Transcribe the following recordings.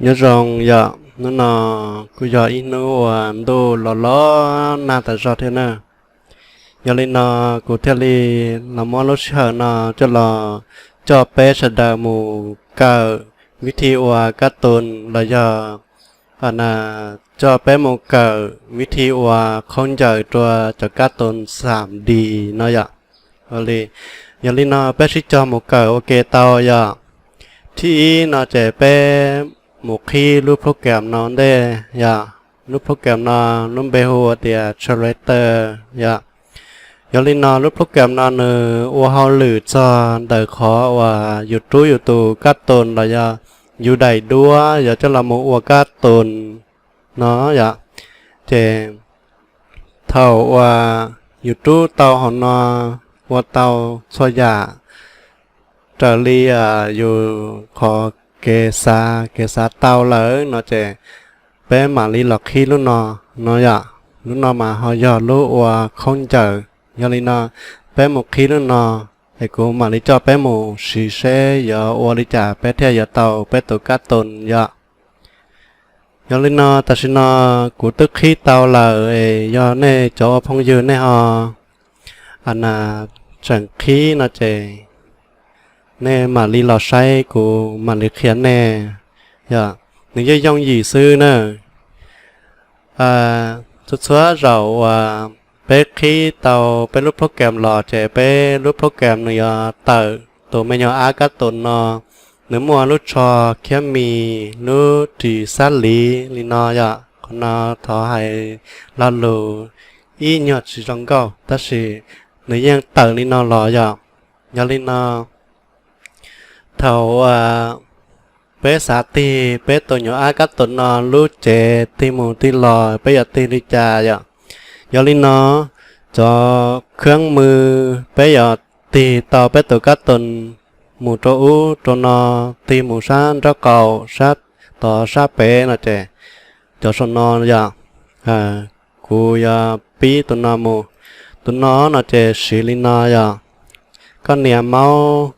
Nyob zoo yom, hnub no kuj yog ib hnub uas ntuj los los nag tas zog thiab na. Yog li no kuv thiaj li los muab lub sij hawm no coj los coj peb sawv daws mus kawm vib thi ua kab tus los yog coj peb mus kawm vib thi ua khaub ncaws rua cov kab tus xam dis no yom. Yog li no peb sib cog mus kawm ua ke tau yom. Thib ib no ces peb mus qhib lub program no ntej yom. Lub program no lub npe hu ua tias Translator yom. Yog li no lub program no nws ua hauj lwm txog ntawm qhov uas yus rub yus tus kab tus los yog yus daim duab yuav coj los mus ua kab tus no yom. Ces thaum uas yus rub tau hauv no ua tau txhua yam raws li yus qhov kev xav kev xav tau lawm no ces peb mam li los qhib lub no no yom. Lub no mas ho yog lub ua khaub ncaws. Yog li no peb mus qhib lub no es kuv mam li coj peb mus siv seb yuav ua li cas peb thiaj yuav tau peb tus kab tus yom. Yog li no tam sim no kuv twb qhib tau lawm es yog nej cov ua phooj ywg nej ho tseem qhib no ces nej mam li los saib kuv mam li qhia nej yom. Nws yeej yooj yim xwb na. Txhua txhua zaus uas peb qhib tau peb lub program los ces peb lub program nws yuav tawm tus me nyuam ab kab tus no. Nws muaj lub tsho khiab mis lub ris xab liv li no yom. Qhov no thov hais lo lus ib nyuag tsis zoo nkauj tab sis nws yeej tawm li no los yom. Yog li no thaum peb xav tig peb tus nyuam ab kab tus no lub cev tig mus tig los peb yuav tig li cas yom. Yog li no cov kheeb mws peb yuav tig tau peb tus kab tus mus rau ub rau no, tig mus sab nraub qaum sab tod sab pem no ces cov saum no yom. Kuv yuav pib tus no mus. Tus no no ces siv li no yom. Koj nias maub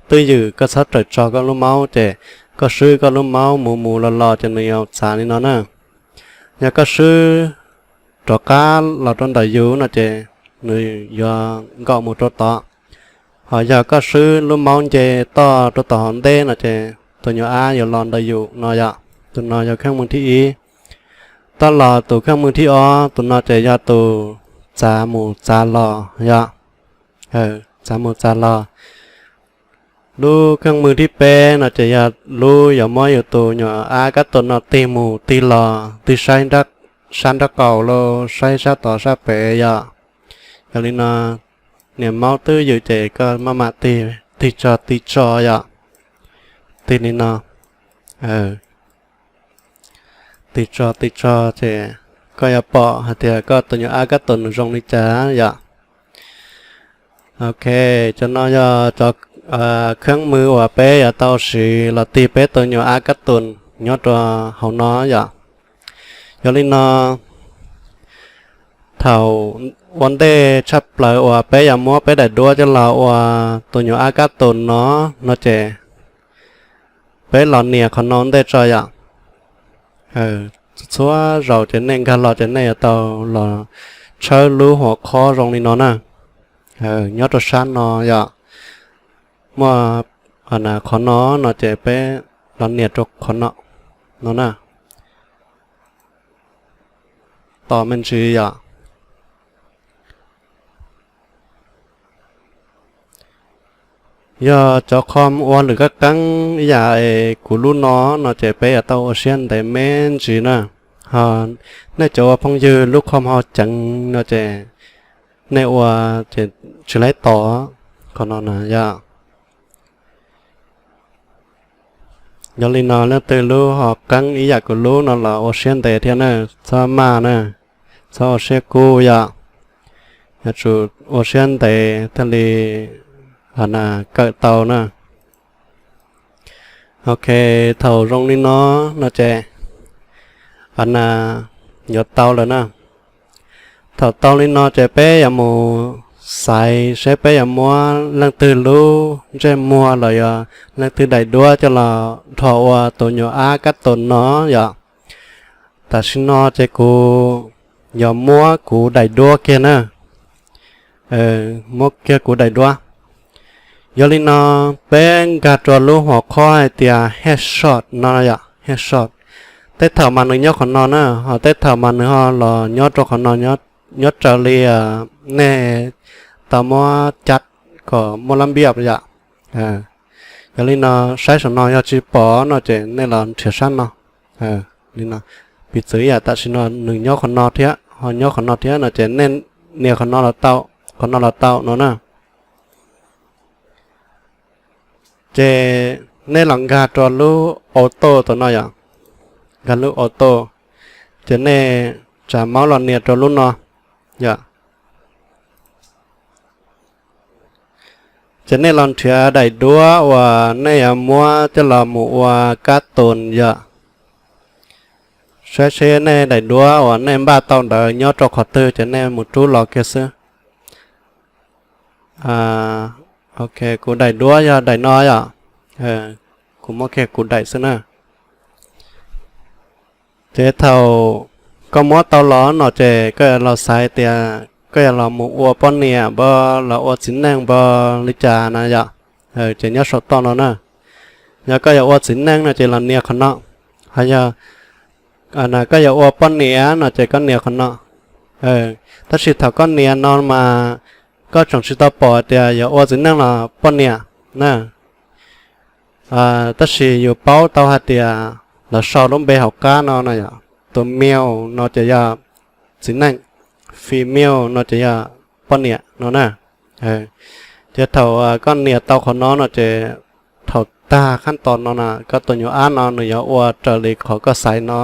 twj ywm, koj txhob rawm tso koj lub maub ces koj swb koj lub maub mus mus los los ces nws yuav txav li no na. Yog koj swb rov qab los rau ntawm yus no ces nws yuav nkaum mus rau tod. Ho yog koj swb lub maub nce toj rau tom hauv ntej no ces tus nyuam ab yuav los ntawm yus no yom. Tus no yog kheeb mws thib ib. Toj los tus kheeb mws thib ob, tus no ces yog tus txav mus txav los yom. Txav mus txav los. Lub kheeb mws thib peb no ces yog lub yuav muab yus tus nyuam ab kab tus no tig mus tig los, tig saib sab nraub qaum los saib sab tod sab pem yom. Yog li no nias maub twj ywm ces koj maj mam tig, tig tso tig tso yom. Tig li no, tig tso tig tso ces koj yuav pom hais tias koj tus nyuam ab kab tus nws zoo li cas yom. Ok, cov no yog cov kheeb mws uas peb yuav tau siv los tig peb tus nyuam ab kab tus nyob rau hauv no yom. Yog li no thaum ua ntej tshaj plaws uas peb yuav muab peb daim duab coj los ua tus nyuam ab kab tus no, no ces peb los nias qhov no ntej tso yom. Txhua zaus ces nej nkag los ces nej yuav tau los tshawb lub hua khob zoo li no na. Nyob rau sab no yom, muaj qhov no no ces peb los nias rau qhov no, no na. Tos me ntsis yom. Yog cov qhov ua lwm qab qeeb ib yam es kuv lub no no ces peb yuav tau ua siab ntev me ntsis na. Ho nej cov ua phooj ywg lub qhov ho ceev no ces nej ua ces tsis laib tos qhov no na yom. Yog li no leej twg lub ho qeeb ib yam kuv lub no los ua siab ntev thiab na, txhob maj na, txhob ua siab kub yom. Yuav tsum ua siab ntev thiaj li kawm tau na. Ok, thaum zoo li no no ces a na yuav tau lawm na. Thaum tau li no ces peb yuav mus xaiv seb peb yuav muab leej twg lub ntsej muag los yog leej twg daim duab coj los qhov uas tus nyuam ab kab tus no yom. Tam sim no ces kuv yuav muab kuv daim duab kiag na, muab kiag kuv daim duab. Yog li no, peb nkag rau lub hauv qhov hais tias headshot no yom, headshot. Tej thaum mas nws nyob qhov no na, ho tej thaum mas nws ho los nyob rau qhov no, nyob raws li nej tau muab cab kom muaj lab npiaj yom. Yog li no, saib saum no yog tsis pom no ces nej los nrhiav sab no. Li no, piv txwv yam tam sim no nws nyob qhov no thiab ho nyob qhov no thiab no ces nej nias qhov no los tau, qhov no los tau no na. Ces nej los nkag rau lub auto tam no yom, nkag lub auto, ces nej tsa maub los nias rau lub no yom. Ces nej los nrhiav daim duab uas nej yuav muab coj los mus ua kab tus yom. Saib seb nej daim duab uas nej npaj tau ntawd nyob rau qhov twg ces nej mus rub los kiag xwb. Ok, kuv daim duab yog daim no yom. Kuv muab kiag kuv daim xwb na. Ces thaum koj muab tau los no ces koj yuav los xaiv tias koj yuav los mus ua poj niam npog los ua txiv neej npog li cas na yom. Ces nyob saum toj no na. Yog koj yuav ua txiv neej no ces los nias qhov no, ho yog koj yuav ua poj niam no ces koj nias qhov no. Tab sis thaum koj nias no mas koj tseem tsis tau pom tias yuav ua txiv neej los poj niam na. Tab sis yus paub tau hais tias lawv sau lub npe hauv qab no no yom, tus male no ces yog txiv neej, female no ces yog poj niam no na. Ces thaum koj nias tau qhov no no ces thaum tag qhab tos no na koj tus nyuam ab no nws yuav ua raws li qhov koj xaiv no.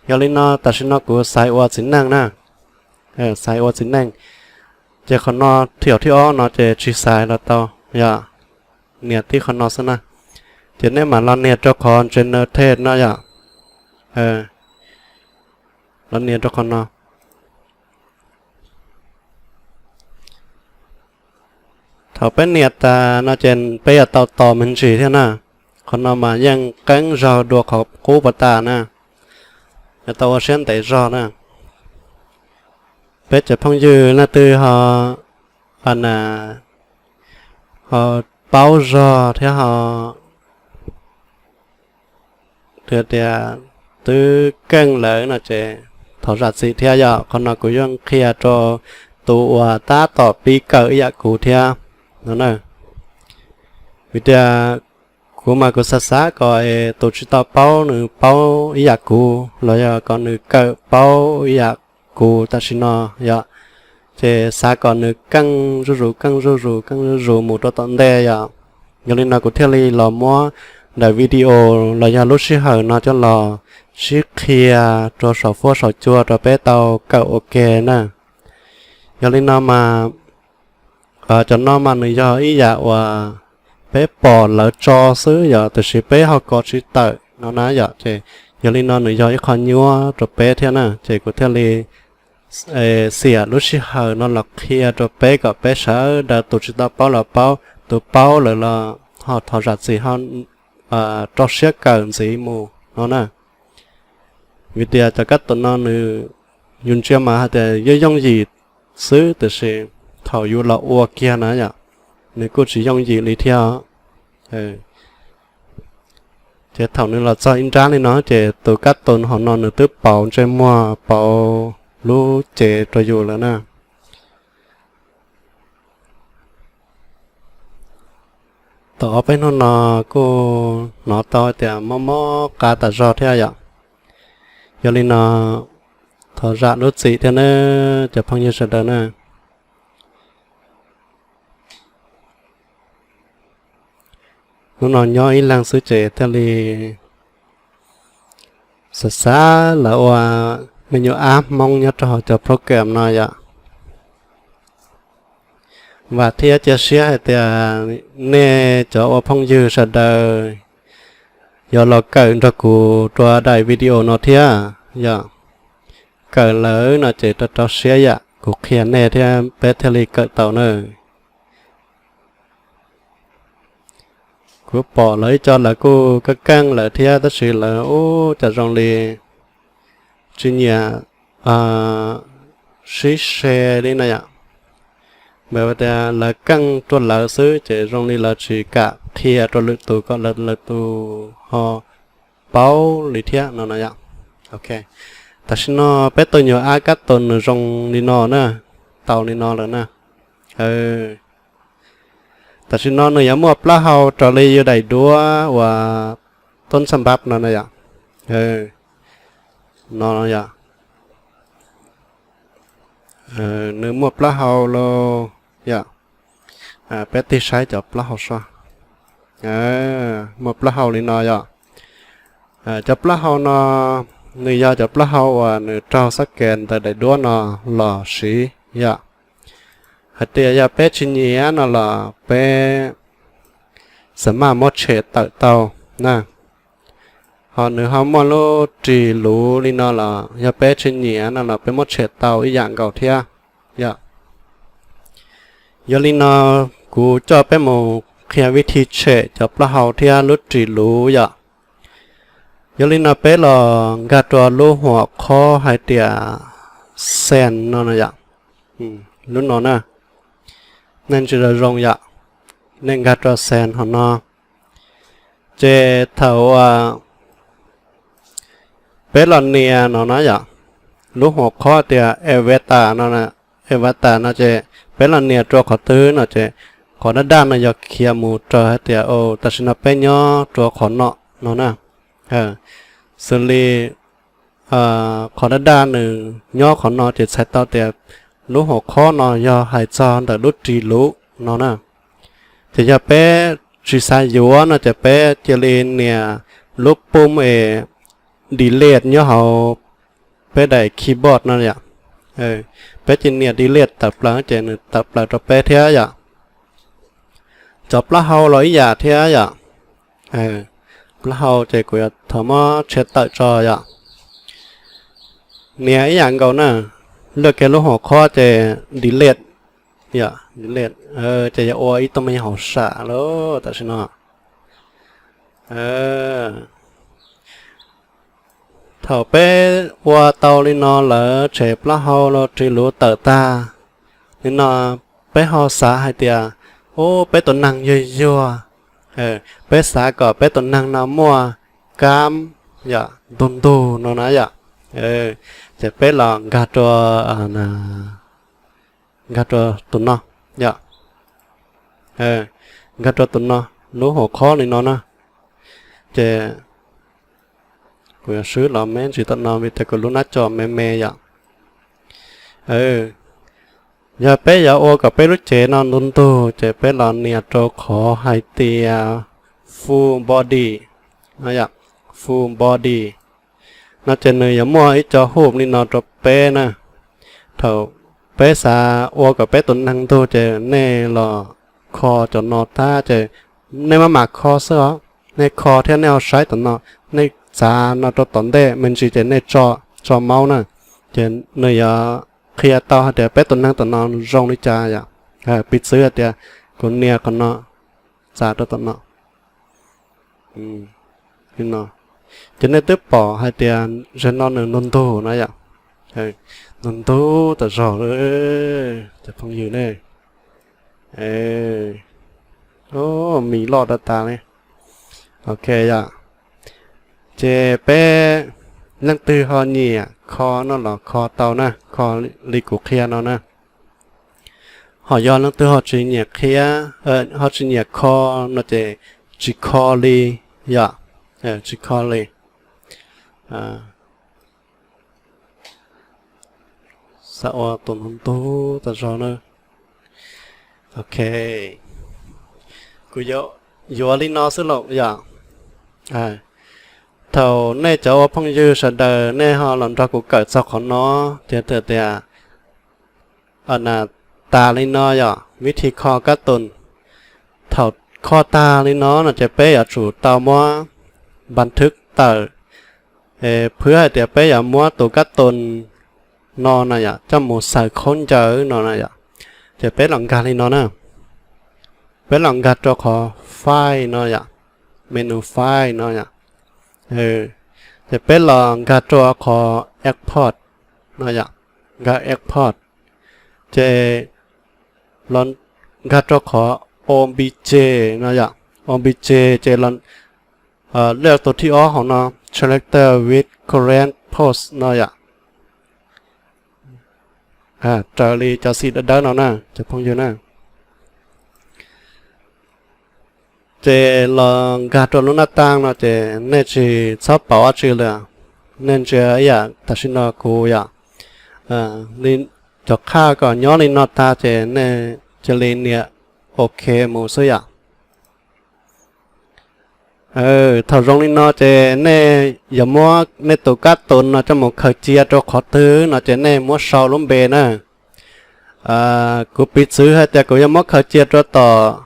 Yog li no tam sim no kuv xaiv ua txiv neej na, xaiv ua txiv neej. Ces qhov no thiab thib ob no ces tsis xaiv los tau, yog nias tib qhov no xwb na. Ces nej mam los nias rau qhov generate no yom. Los nias rau qhov no. Thaum peb nias tas no ces peb yuav tau tos me ntsis thiab na. Qhov no mas yeej qeeb zog dua qhov qub puas tas na, yuav tau ua siab ntev zog na. Peb cov phooj ywg leej twg ho a na ho paub zog thiab ho tias twb keej lawm no ces thov zam txim thiab yom. Qhov no kuv yeej qhia rau tus uas tab tom pib kawm ib yam kuv thiab no na. Vim tias kuv mas kuv xav xav kom tus tsis tau paub nws paub ib yam kuv los yog kom nws kawm paub ib yam kuv tam sim no yom. Ces xav kom nws keej zuj zus, keej zuj zus, keej zuj zus mus rau tom ntej yom. Yog li no kuv thiaj li los muab daim video los yog lub sij hawm no coj los sib qhia rau saum fuab saum cua rau peb tau kawm ua ke na. Yog li no mas cov no mas nws yog ib yam uas peb pom lawv tso xwb yom, tiam sis peb ho kov tsis tawm no na yom. Ces yog li no nws yog ib qho nyuaj rau peb thiab na, ces kuv thiaj li xiam lub sij hawm no los qhia rau peb kom peb sawv daws tus tsis tau paub los paub, tus paub lawm los ho thov zam txim ho rau siab kawm ntxiv mus no na. Vim tias cov kab tus no nws, yus ntsia mas hais tias yooj yooj yim xwb, tiam sis thaum yus los ua kiag na yom, nws kuj tsis yooj yim li thiab. Ces thaum nws los txog ib nrab li no ces tus kab tus hauv no nws twb pauv ntsej muag pauv lub cev rau yus lawm na. Tau ob peb hnub no kuj hnov tau tias mob mob qab tas zog thiab yom. Yog li no thov zam lub txim thiab nawb cov phooj ywg sawv daws na. Hnub no nyob ib leeg xwb ces thiaj li xav xav lawv ua me nyuam app Hmoob nyob rau hauv cov program no yom. Vam thiab cia siab hais tias nej cov ua phooj ywg sawv daws yuav los kawm nrog kuv rau daim video no thiab yom. Kawm lawm no ces rau rau siab yam kuv qhia nej thiab peb thiaj li kawm tau na. Kuv pom lawv ib co lawv kuj keej keej lawm thiab tab sis lawv ub cas zoo li tsis nyiam sib se li no yom. Mas tias lawv keej rua lawv xwb ces zoo li lawv tsis kam qhia rua lwm tus kom lawv, lwm tus ho paub li thiab no no yom. Ok, tam sim no peb tus nyuag ab kab tus nws zoo li no na, tau li no lawm na. Tam sim no nws yuav muaj plaub hau raws li yus daim duab uas tub xab npab no na yom. No yom, nws muaj plaub hau lauj yom. Peb tig saib cov plaub hau soj. Muaj plaub hau li no yom. Cov plaub hau no nws yog cov plaub hau uas nws raug xab kes ntawm daim duab no los siv yom. Hais tias yog peb tsis nyiam no los peb xa maj muab tshem tawm tau na. Ho nws ho muaj lub ris luv li no los yog peb tsis nyiam no los peb muab tshem tau ib yam nkaus thiab yom. Yog li no kuv coj peb mus qhia vib thi tshem cov plaub hau thiab lub ris luv yom. Yog li no peb los nkag rua lub huam qhob hais tias send no na yom. Lub no na, nej ntsia zoo zoo yom, nej nkag rua send hov no. Ces thaum peb los nias no na yom, lub huam qhob tias avatar no, avatar no ces peb los nias rua qhov twg no ces qhov daj daj no yog khiav mus raws hais tias tam sim no peb nyob rua qhov no no na. Xws li qhov daj daj nws nyob qhov no ces txhais tau tias lub huam qhob no yog hais txog ntawm lub ris luv no na. Ces yog peb tsis xav yuav no ces peb cia li nias lub pum es delete nyob hauv peb daim keyboard no yom. Peb cia nias delete tawm plaws ces nws tawm plaws rau peb thiab yom. Cov plaub hau los ib yam thiab yom. Plaub hau ces kuv yuav thov muab tshem tawm tso yom. Nias ib yam nkaus na, luaj kiag lub huam qhob ces delete yom, delete ces yog ua ib tug me nyuam hauv sam lawm tam sim no. Thaum peb ua tau li no lawm tshem plaub hau los ris luv tawm tag li no, peb ho xav hais tias, ub, peb tus neeg yuag yuag, peb xav kom peb tus neeg no muaj kab yom, ntug ntug no na yom. Ces peb los nkag rua, nkag rua tus no yom, nkag rua tus no, lub huam qhob li no na. Ces kuv yuav swb los me ntsis tom no vim tias kuv lub nab co me me yom. Yog peb yuav ua kom peb lub cev no ntug ntug ces peb los nias rau qhov hais tias full body, full body no ces nws yuav muaj ib co hub li no rau peb na. Thaum peb xav ua kom peb tus neeg ntug ces nej los kho cov no tag ces nej maj mam kho xwb os. Nej kho thiab nej ho saib tom no, nej txav no rau tom ntej me ntsis ces nej tso, tso mouse na, ces nws yuav qhia tau hais tias peb tus neeg tom no zoo li cas yom. Piv txwv hais tias kuv nias qhov no, txav rau tom no, ces nej twb pom hais tias zaum no nws ntug ntug na yom, ntug ntug tas zog li cov phooj ywg ne. Mis loj tas tas li. Ok yom. Ces peb leej twg ho nyiam kho no los kho tau na, kho li kuv qhia no na. Ho yog leej twg ho tsis nyiam qhia, ho tsis nyiam kho no ces tsis kho li yom, tsis kho li. Xav ua tus ntug ntug tas zog na. Ok, kuv yuav li no xwb lauj yom. Thaum nej cov ua phooj ywg sawv daws nej ho los nrog kuv kawm txog qhov no, ces tias tas li no yom, vib thi kho kab tus. Thaum kho tag li no no ces peb yuav tsum tau muab npas thwb tawm, phwb hais tias peb yuav muab tus kab tus no na yom coj mus xaws khaub ncaws no na yom. Ces peb los nkag li no na, peb los nkag rau qhov file no yom. menu file no yom. Ces peb los nkag rau qhov export no yom, nkag export, ces los nkag rau qhov obj no yom, obj ces los lwaj tus thib ob hauv no, character with current pose no yom. Raws li cov xim dawb dawb no na cov phooj ywg na. Ces los nkag rau lub nab taaj no ces nej tsis txhob pauv dab tsi li, nej ntsia ib yam tam sim no kuv yom. Cov qhaj kom nyob li no tag ces nej cia li nias ok mus xwb yom. Thaum zoo li no ces nej yuav muab nej tus kab tus no coj mus khaws cia rau qhov twg no ces nej muab sau lub npe na. Kuv piv txwv hais tias kuv yuav muab khaws cia rau tom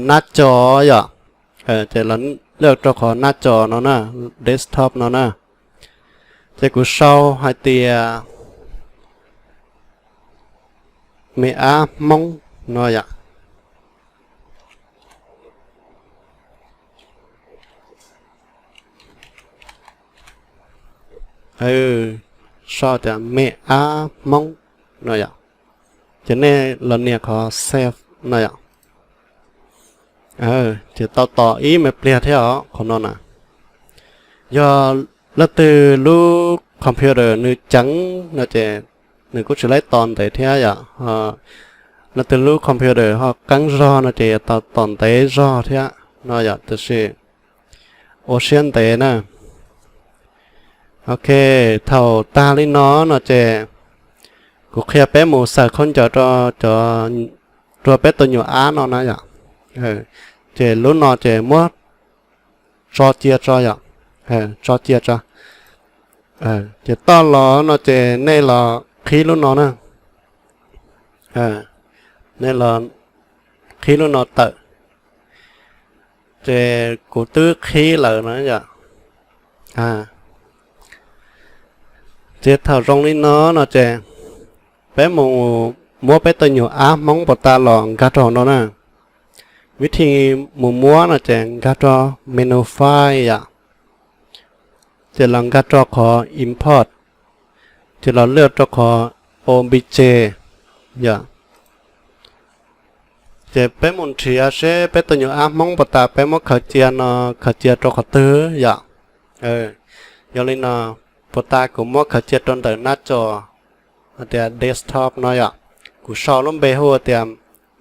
nab co yom, ces los lwaj rau qhov nab co no na, desktop no na. Ces kuv sau hais tias me ab hmoob no yom. Sau tias me ab hmoob no yom. Ces nej los nias qhov save no yom. Ces tau tos ib me pliag thiab os qhov no na. Yog leej twg lub computer nws ceev no ces nws kuj tsis laib tos ntev thiab yom. Leej twg lub computer ho qeeb zog no ces yuav tau tos ntev zog thiab no yom, tiam sis ua siab ntev na. Ok, thaum tag li no no ces kuv qhia peb mus xaws khaub ncaws rau cov, rau peb tus nyuam ab no na yom. Ces lub no ces muab tso cia tso yom, tso cia tso. Ces toj los no ces nej los qhib lub no na, nej los qhib lub no tawm. Ces kuv twb qhib lawm na yom. Ces thaum zoo li no no ces peb mus muab peb tus nyuam ab hmoob puas tas los nkag rau hauv no na. Vib thij mus muab no ces nkag rau menu file yom, ces los nkag rau qhov import, ces los lwaj rau qhov obj yom. Ces peb mus nrhiav seb peb tus nyuam ab hmoob puas tas peb muab khaws cia no, khaws cia rau qhov twg yom. Yog li no, puas tas kuv muab khaws cia rau ntawm nab co, tias desktop no yom. Kuv sau lub npe hu tias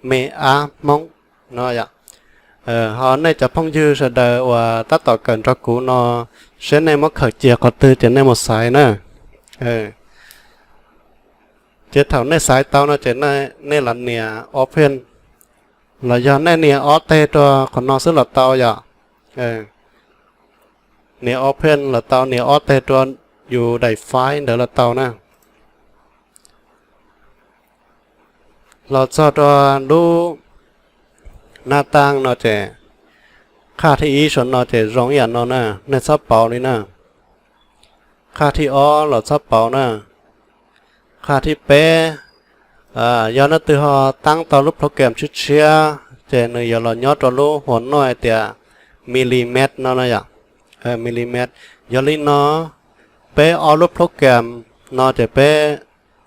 me ab hmoob no yom. Ho nej cov phooj ywg sawv daws uas tab tom kawm nrog kuv no, seb nej muab khaws cia qhov twg ces nej mus xaiv na. Ces thaum nej xaiv tau no ces nej los nias open, los yog nej nias ob teg rau qhov no xwb los tau yom. Nias open los tau, nias ob teg rau yus daim file ntawd los tau na. Los txog rau lub nab taaj no ces qhaj thib ib saum no ces zoo ib yam no na, nej txhob pauv li na. Qhaj thib ob los txhob pauv na. Qhaj thib peb, yog leej twg ho taab tau lub program tshiab tshiab ces nws yuav los nyob rau lub hua nuj hais tias millimeter no na yom. Millimeter. Yog li no, peb ob lub program no ces peb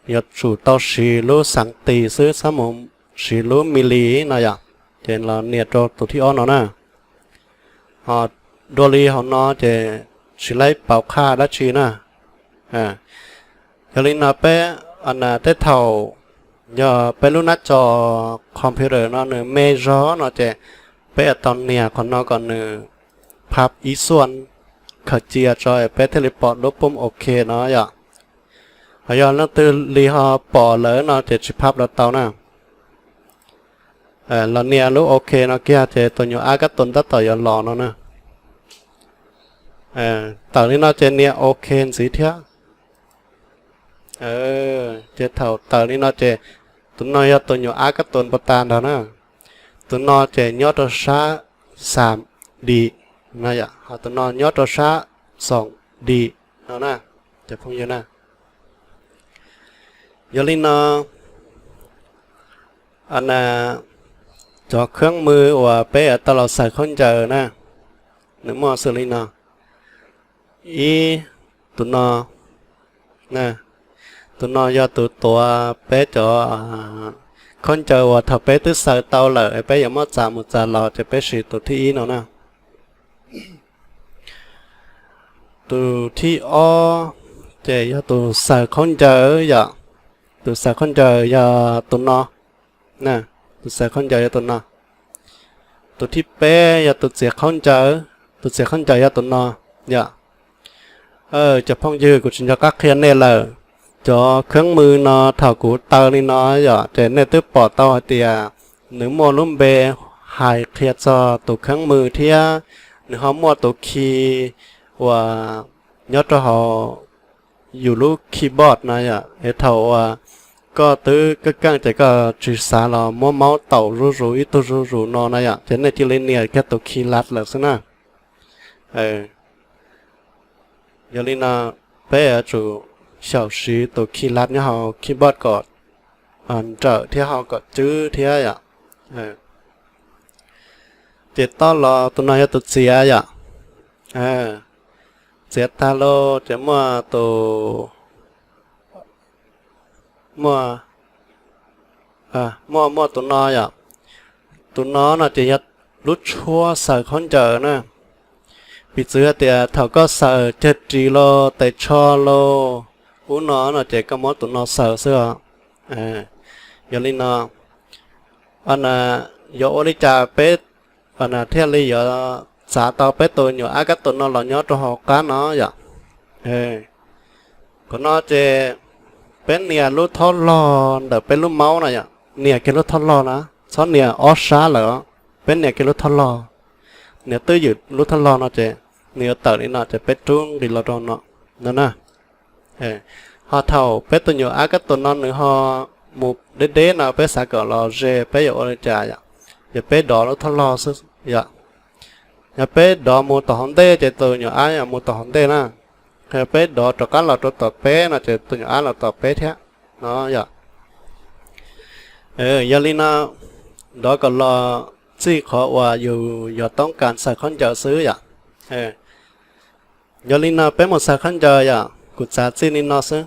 yuav tsum tau siv lub xeev tis xwb, txhob mus siv lub milli no yom. Ces los nias rau tus thib ob no na. Ho dua li hauv no ces tsis laib pauv qhaj dab tsi na. Yog li no peb, tej thaum yog peb lub nab co computer no nws me zog no ces peb yuav tau nias qhov no kom nws phab ib xuaj khaws cia tso peb thiaj li pom lub pooj ok no yom. Ho yog leej twg li ho pom lawm no ces tsis phab los tau na. Los nias lub ok no kiag ces tus nyuam ab kab tus tab tom yuav los no na. Tawm li no ces nias ok ntxiv thiab. Ces thaum tawm li no ces tus no yog tus nyuam ab kab tus puas tas ntag na. Tus no ces nyob rau sab xam dim no yom, ho tus no nyob rau sab xoom dim no na, cov phooj ywg na. Yog li no, cov khab mws uas peb yuav tau los xaws khaub ncaws na, Nws muaj xws li no. Ib, tus no, tus no yog tus tuav peb cov khaub ncaws uas thaum peb twb xaws tau lawm peb yuav muab txav mus txav los ces peb siv tus thib ib no na. Tus thib ob ces yog tus xaws khaub ncaws yom. Tus xaws khaub ncaws yog tus no. Tus xaws khaub ncaws yog tus no. Tus thib peb yog tus txiav khaub ncaws. Tus txiav khaub ncaws yog tus no yom. Cov phooj ywg, kuv tsis nco qab qhia nej lawm. Cov kheeb mws no thaum kuv taw li no yom ces nej twb pom tau hais tias nws muaj lub npe hais qhia txog tus kheeb mws thiab nws ho muaj tus khi uas nyob rau hauv yus lub keyboard no yom, es thaum uas koj twb keej keej ces koj tsis xav los muab maub taum zuj zus ib tug zuj zus no na yom, ces nej cia li nias kiag tus khi lad lawm xwb na. Yog li no peb yuav tsum xyaum siv tus khi lad nyob hauv keyboard kom nrawm thiab ho kom cwb thiab yom. Ces toj los tus no yog tus txiav yom. Txiav tag lawm ces muaj tus, muaj, muaj, muaj tus no yom. Tus no no ces yog lub tshuab xaws khaub ncaws na. Piv txwv hais tias thaum koj xaws cag ris los tes tsho los ub no no ces koj muab tus no xaws xwb os. Yog li no, yuav ua li cas peb thiaj li yuav txav tau peb tus nyuam ab kab tus no los nyob rau hauv qab no yom? Qhov no ces peb nias lub thob log ntawm peb lub maub na yom, nias kiag lub thob log na, txhob nias ob sab lawm, peb nias kiag lub thob log. Nias twj ywm lub thob log no ces nws yuav tawm li no ces peb rub nqis los rau no, no na. Ho thaum peb tus nyuam ab kab tus no nws ho mus deb deb no peb xav kom los ze peb yuav ua li cas yom? Yog peb dov lub thob log xwb yom. Yog peb dov mus tom hauv ntej ces tus nyuam ab yuav mus tom hauv ntej na. Yog peb dov rov qab los rau tom peb no ces tus nyuam ab los tom peb thiab no yom. Yog li no, dov kom los txij qhov uas yus yog toob kas xaws khaub ncaws xwb yom. Yog li no peb mus xaws khaub ncaws yom, kuv txav txij li no xwb.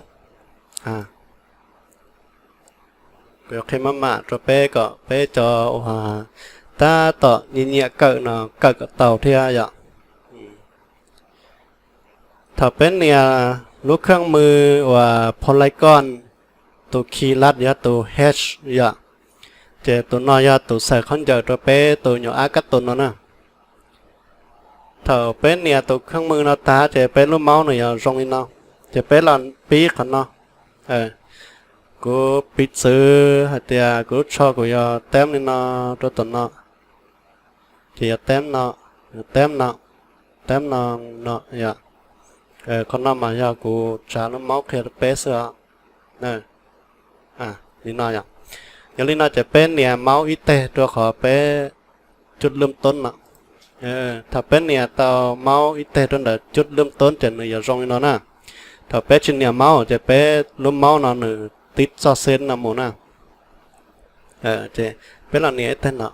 Kuv yuav qhia maj mam rau peb kom peb cov uas tab tom nyiam nyiam kawm no kawm kom tau thiab yom. Thaum peb nias lub kheej mws uas Polygon, tus khi lad yog tus H yom, ces tus no yog tus xaws khaub ncaws rau peb tus nyuam ab kab tus no na. Thaum peb nias tus kheej mws no tag ces peb lub maub nws yuav zoo li no, ces peb los pib qhov no. Kuv piv txwv hais tias kuv lub tsho kuv yuav teb li no rau tom no, ces yuav teb no, yuav teb no, teb no, no yom. Qhov no mas yog kuv tsav lub maub qhia rau peb xwb os. Li no yom. Yog li no ces peb nias maub ib teg rau qhov peb cub lwm toob no. Thaum peb nias tau maub ib teg rau ntawm cub lwm toob ces nws yuav zoo li no na. Thaum peb tsis nias maub ces peb lub maub no nws tib txoj xeb no mus na. Ces peb los nias ib teg no,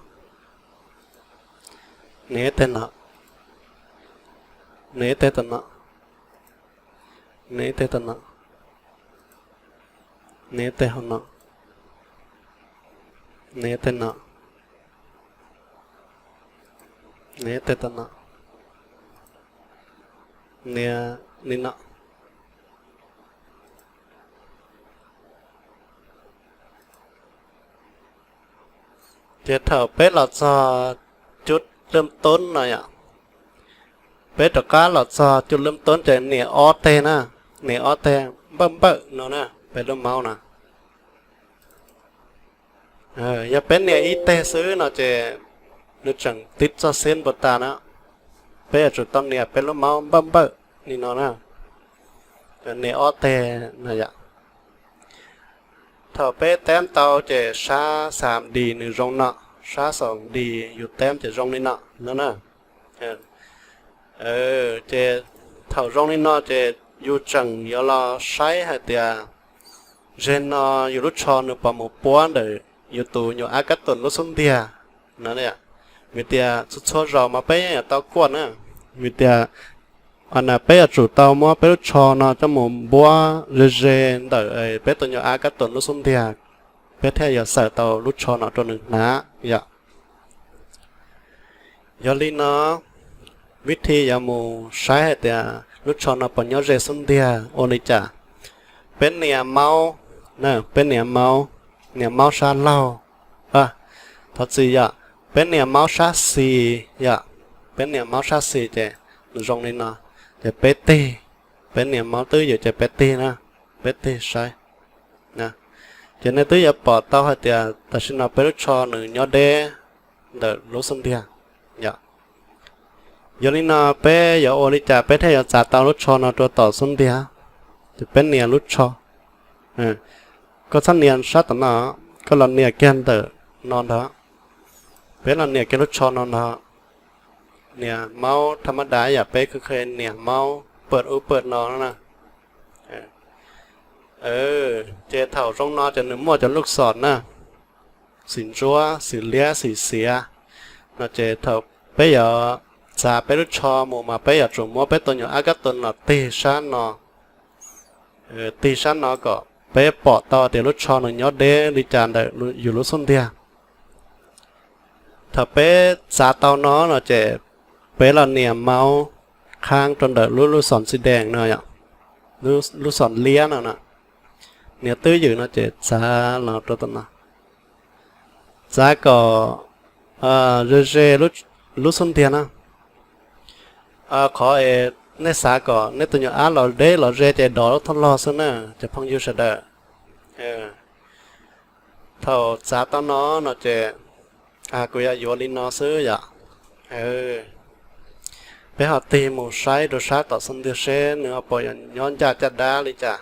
nias ib teg no, nias ib teg tom no, nias ib teg tom no, nias ib teg hauv no, nias ib teg no, nias ib teg tom no, nias li no. Ces thaum peb los txog cub lwm toob no yom, peb rov qab los txog cub lwm toob ces nias ob teg na, nias ob teg npawj npawj no na, peb lub maub na. Yog peb nias ib teg xwb no ces nws tseem tib txoj xeb npau tas na, peb yuav tsum tau nias peb lub maub npawj npawj li no na. Nias ob teg no yom. Thaum peb teb tau ces sab xam dis nws zoo no, sab xam dis yus teb ces zoo li no no na. Ces thaum zoo li no ces yus tseem yuav los saib hais tias zeg no yus lub tsho nws puas mus puab ntawm yus tus nyuam ab kab tus lub xub ntiag no. Vim tias txhua txhua zaus mas peb yeej yuav tau kuaj na, Vim tias peb yuav tsum tau muab peb lub tsho no coj mus npuab ze ze ntawm peb tus nyuag ab kab tus lub xub ntiag, peb thiaj yuav xaws tau lub tsho no rau nws hnav yom. Yog li no, vib thi yuav mus saib hais tias lub tsho no puas nyob ze xub ntiag ua li cas. Peb nias maub, peb nias maub, nias maub sab laug, thov txim yom, peb nias maub sab xis yom, peb nias maub sab xis ces nws zoo li no, ces peb tig, peb nias maub twb ywm ces peb tig na, peb tig saib. Ces nej twb yuav pom tau hais tias tam sim no peb lub tsho nws nyob deb ntawm lub xub ntiag yom. Yog li no peb yuav ua li cas peb thiaj yuav txav tau lub tsho no rau tom xub ntiag? Ces peb nias lub tsho, koj txhob nias sab tom no, koj los nias kiag ntawm no ntag. Peb los nias kiag lub tsho no ntag, nias maub thaj mab da yam peb khwv khwv nias maub pawm ub pawm no na. Ces thaum zoo no ces nws muaj cov lub xom na, xim ntsuab, xim liab, xim xiav no ces thaum peb yuav txav peb lub tsho mus mas peb yuav tsum muab peb tus nyuag ab kab tus no tig sab no, tig sab no kom peb pom tau tias lub tsho nws nyob deb li cas ntawm yus lub xub ntiag. Thaum peb txav tau no no ces peb los nias maub khaab rau ntawm lub lub xom txiv dees no, lub xom liab no, nias twb ywm no ces txav los rau tom no, txav kom ze ze lub xub ntiag na. Qhov es nej xav kom nej tus nyuag ab los deb los ze ces dov lub thaj log xwb na cov phooj ywg sawv daws. Thaum txav tau no no ces kuv yuav yuav li no xwb yom. Peb ho tig mus saib rau sab tom xub ntiag seb nws ho puas nyob ncaj caj dab li cas.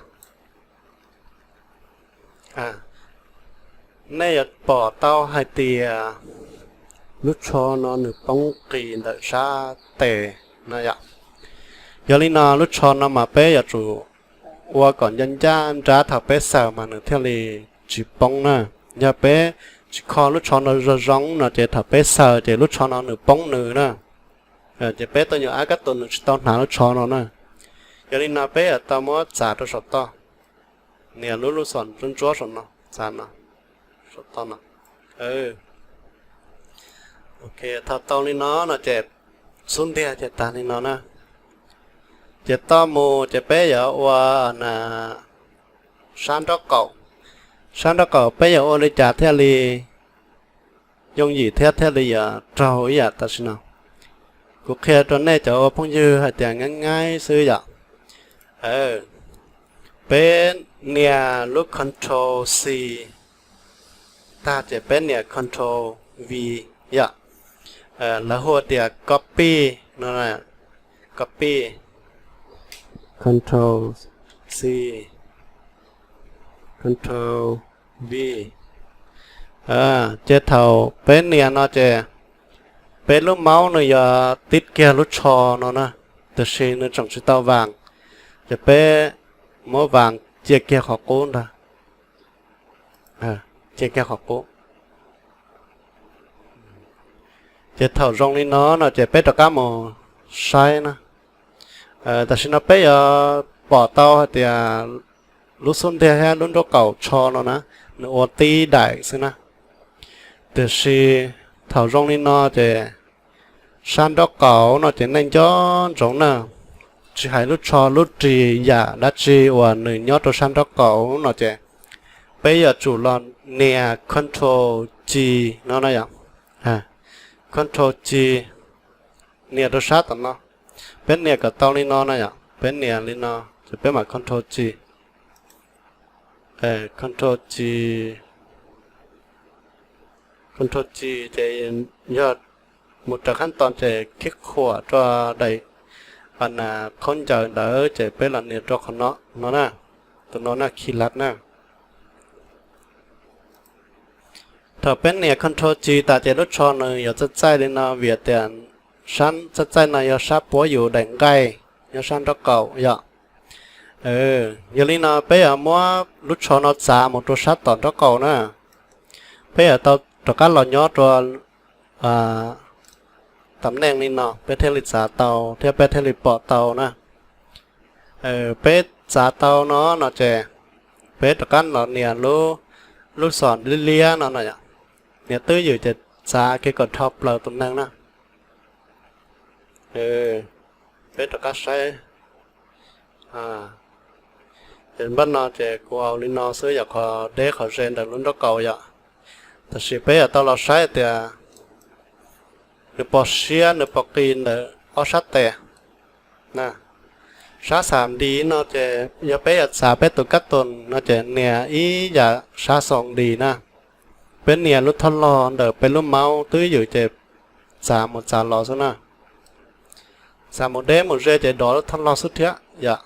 Nej yuav pom tau hais tias lub tsho no nws poob qis ntawm sab tes no yom. Yog li no lub tsho no mas peb yuav tsum ua kom ncaj ncaj nrab thaum peb xaws mas nws thiaj li tsis poob na. Yog peb tsis kho lub tsho no zoo zoo no ces thaum peb xaws ces lub tsho no nws poob nws na. Ces peb tuaj nyuam ab kab tus nws tsis tau hnav lub tsho no na. Yog li no peb yuav tau muab txav rau saum toj, nias lub lub xom ntsuab ntsuab saum no, txav no, saum toj no. Thaum tau li no no ces xub ntiag ces tag li no na. Ces toj mus ces peb yuav ua sab nraub qaum. Sab nraub qaum peb yuav ua li cas thiaj li yooj yim thiab thiaj li yuav raug ib yam tam sim no. Kuv qhia rau nej cov ua phooj ywg hais tias nyaib nyaib xwb yom. Peb nias lub control C tag ces peb nias control V yom. Lawv hu tias copy no, copy, control C, control V. Ces thaum peb nias no ces peb lub maub nws yuav tib kiag lub tsho no na, tiam sis nws tseem tsis tau vas, ces peb muab vas cia kiag qhov qub ntag, cia kiag qhov qub. Ces thaum zoo li no no ces peb rov qab mus saib na. Tam sim no peb yuav pom tau hais tias lub xub ntiag thiab lub nraub qaum tsho no na, nws ua tib daim xwb na. Tiam sis thaum zoo li no ces sab nraub qaum no ces neej nco ntsoov na, tsis hais lub tsho lub ris yam dab tsi uas nws nyob rau sab nraub qaum no ces peb yuav tsum los nias control G no na yom. Control G, nias rau sab tom no, peb nias kom tau li no na yom, peb nias li no ces peb mam control G, control G, control G ces yog mus raws qab tos ces khib khuam rau daim khaub ncaws ntawd ces peb los nias rau qhov no, no na, tus no na, khi lav na. Thaum peb nias control G tas ces lub tsho nws yuav txaij txaij li no vim tias sab txaij txaij no yog sab puab yus daim nqaij, yog sab nraub qaum yom. Yog li no peb yuav muab lub tsho no txav mus rau sab tom nraub qaum na. Peb yuav tau rov qab los nyob rau tam neej li no peb thiaj li txav tau thiab peb thiaj li pom tau na. Peb txav tau no no ces peb rov qab los nias lub, lub xom liab liab no no yom, nias twb ywm ces txav kiag kom dhau plaws tus neeg na. Peb rov qab saib. Ces npaj no ces kuv ua li no xwb yom, qhov deb qhov ze ntawm lub nraub qaum yom. Tab sis peb yuav tau los saib tias nws pos siab nws pos qis ntawm ob sab tes. Sab xam ntis no ces yog peb yuav txav peb tus kab toos no ces nias ib yam sab xam ntis na. Peb nias lub thoj log ntawm peb lub maub twb ywm ces txav mus txav los xwb na. Txav mus deb mus ze ces dov lub thoj log xwb thiab yom.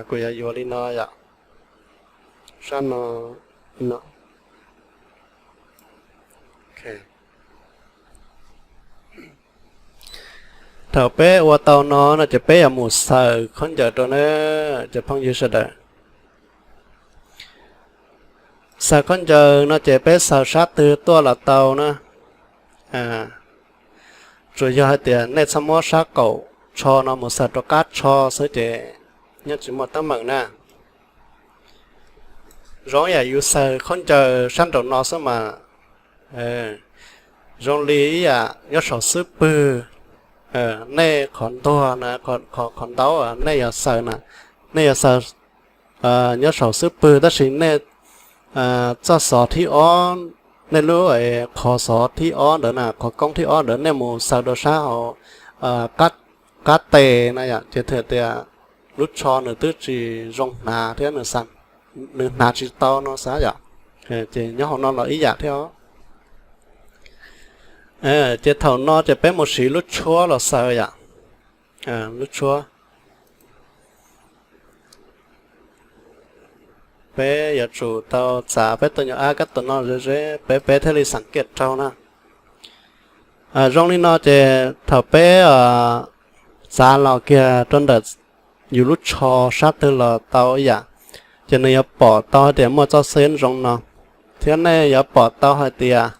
Kuv yuav yuav li no yom. Sab no, no. Thaum peb ua tau no no ces peb yuav mus xaws khaub ncaws rau na, cov phooj ywg sawv daws. Xaws khaub ncaws no ces peb xaws sab twg tuaj los tau na. Tsuas yog hais tias nej txhob muab sab qaum tsho no mus xaws rau qab tsho xwb ces yeej tsis muaj teeb meem na. Zoo yam yus xaws khaub ncaws sab nraum no xwb mas zoo li ib yam nyob saum xub pwg. Nej qhov ntuag na, qhov ntaub nej yuav xaws na, nej yuav xaws nyob saum xub pwg tab sis nej txoj xov thib ob, nej lub qhov xov thib ob ntawd na, qhov koob thib ob ntawd nej mus xaws rau sab hauv qab tes na yom, ces thiaj tias lub tsho nws twb tsis zoo hnav thiab nws hnav tsis tau no xav yom. Ces nyob hauv no los ib yam thiab os. Ces thaum no ces peb mus siv lub tshuab los xaws yom. Lub tshuab. Peb yuav tsum tau txav peb tus nyuag ab kab tus no ze ze peb peb thiaj li xeem kiaj raug na. Zoo li no ces thaum peb txav los kiag rau ntawm yus lub tsho sab twg los tau ib yam, ces nws yuav pom tau hais tias muaj txoj xeeb zoo no, thiab nej yuav pom tau hais tias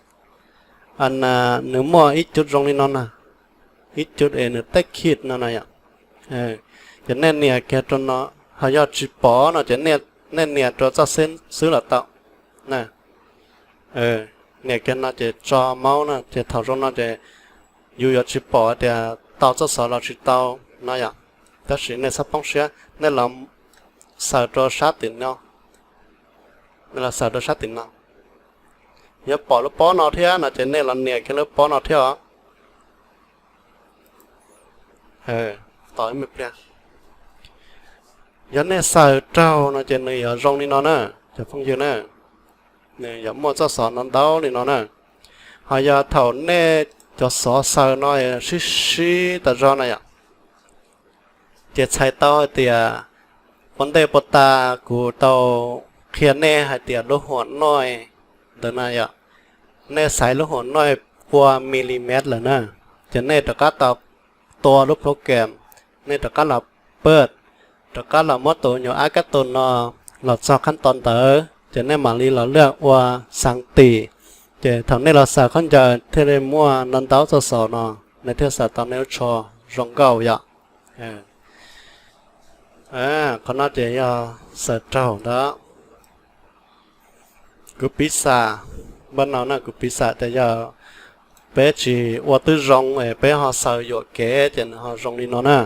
nws muaj ib cub zoo li no na, ib cub es nws tej khij no na yom. Ces nej nias kiag rau no, ho yog tsis pom no ces nej nias rau txoj xeeb xwb los tau. Nias kiag no ces tso maub na, ces thaum zoo no ces yus yuav tsis pom tias tau txoj xov los tsis tau no yom. Tab sis nej txhob poob siab, nej los xaws rau sab tim no, nej los xaws rau sab tim no. Yog pom lub pob no thiab no ces nej los nias kiag lub pob no thiab os. Tos ib me pliag. Yog nej xaws raug no ces nws yuav zoo li no na, cov phooj ywg na, nws yuav muaj txoj xov no ntau li no na. Ho yog thaum nej cov xov xaws no sib sib tas zog na yom, ces txhais tau hais tias puag ntej puag ta kuv tau qhia nej hais tias lub huam noij ntawd na yom, nej xaiv lub huam noij pua milimev lawm na, ces nej rov qab tau tua lub program, nej rov qab los paj, rov qab los muab tus nyuag ab kab tus no los txog qhab tos ntawd ces nej mam li los laj ua xav tim. Ces thaum nej los xaws khaub ncaws thiaj li muaj ntau ntau txoj xov no, nej thiaj xaws tau nej lub tsho zoo nkauj yom. Qhov no ces yog xaws raug ntawd. Kuv piv xam, npaj no na kuv piv xam tias yog peb tsis ua twb zoo es peb ho xaws yuam kev ces nws ho zoo li no na.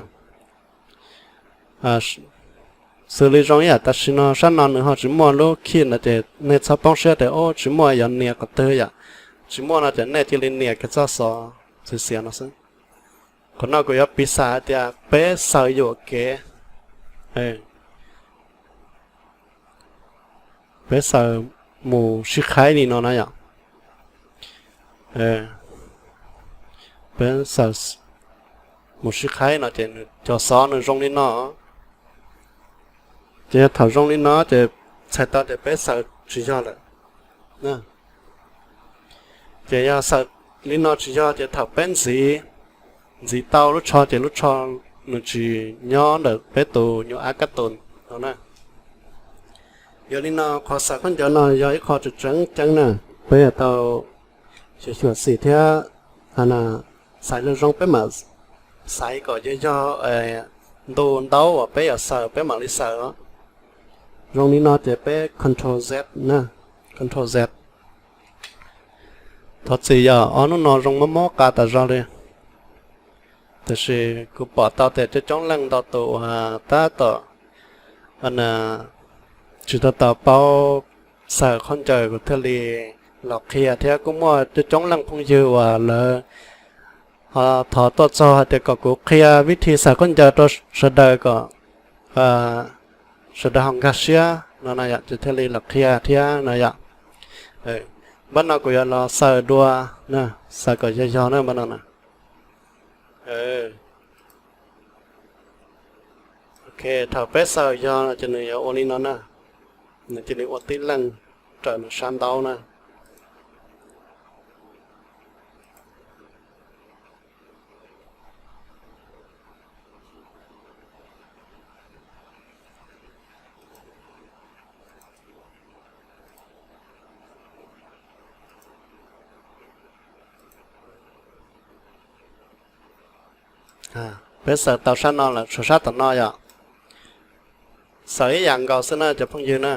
Xws li zoo ib yam tam sim no sab no nws ho tsis muaj lub khij ntawd ces nej txhob poob siab tias ub tsis muaj yuav nias qhov twg yom. Tsis muaj no ces nej cia li nias kiag txoj xov xiav xiav no xwb. Qhov no kuv yuav piv xam hais tias peb xaws yuam kev, peb xaws mus sib qhaib li no na yom. Peb xaws mus sib qhaib no ces cov xov nws zoo li no. Ces yog thaum zoo li no ces txhais tau tias peb xaws tsis yog lawm. Ces yog xaws li no tsis yog ces thaum peb ntxiv, ntxiv tau lub tsho ces lub tsho nws tsis nyob ntawm peb tus nyuag ab kab tus no na. Yog li no qhov xaws khaub ncaws no yog ib qho tseem tseem ceeb na, peb yuav tau Xyuam xim thiab xaiv zoo zoo peb mam xaiv kom yog yog ntu ntaub uas peb yuav xaws peb mam li xaws. Zoo li no ces peb control Z na, control Z. Thov txim yog ob hnub no zoo mob mob qa tas zog li, tiam sis kuv pom tau tias coob coob leej ntau tus uas tab tom tsis tau tau paub xaws khaub ncaws kuv thiaj li los qhia thiab kuj muaj coob coob leej phooj ywg uas lawv ho thov tuaj txog hais tias kom kuv qhia vib thi xaws khaub ncaws rau sawv daws kom sawv daws ho nkag siab no na yom, ces thiaj li los qhia thiab no yom. Npaj no kuv yuav los xaws dua, xaws kom yog yog na npaj no na. Ok, thaum peb xaws yog no ces nws yuav ua li no na, nws cia li ua tib leeg raws nws sab ntaub na. Peb xaws tau sab no lawm, tshuav sab tom no yom. Xaws ib yam nkaus xwb na cov phooj ywg na.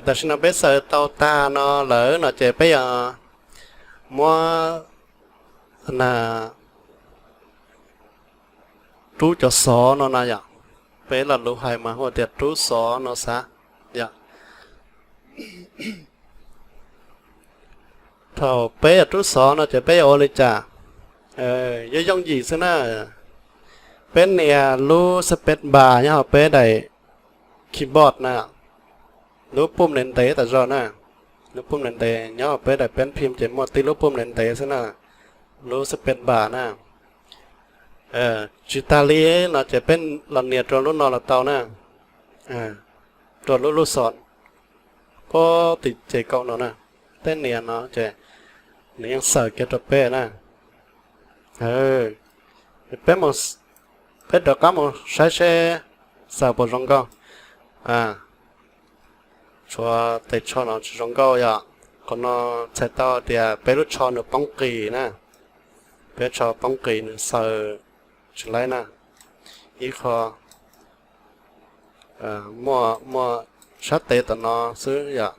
Tam sim no peb xaws tau tag no lawm no ces peb yuav muab rub cov xov no na yom. Peb lo lus hais mas hu tias rub xov no xav yom. Thaum peb yuav rub xov no ces peb yuav ua li cas? Yooj yooj yim xwb na. Peb nias lub space bar nyob hauv peb daim keyboard na, lub pum ntev ntev tas zog na. Lub pum ntev ntev nyob hauv peb daim peb phim ces muaj tib lub pum ntev ntev xwb na, lub space bar na. Tsis tas li no ces peb los nias rau lub no los tau na, rau lub lub xov puag tim ces kaum no na. Peb nias no ces nws yeej xaws kiag rau peb na. Peb, peb rov qab mus saib seb xaws puas zoo nkauj. Tshuav tes tsho no tsis zoo nkauj yom. Qhov no txhais tau tias peb lub tsho nws poob qis na. Peb tsho poob qis nws xaws tsis laib na. Ib qho muaj, muaj sab tes tom no xwb yom.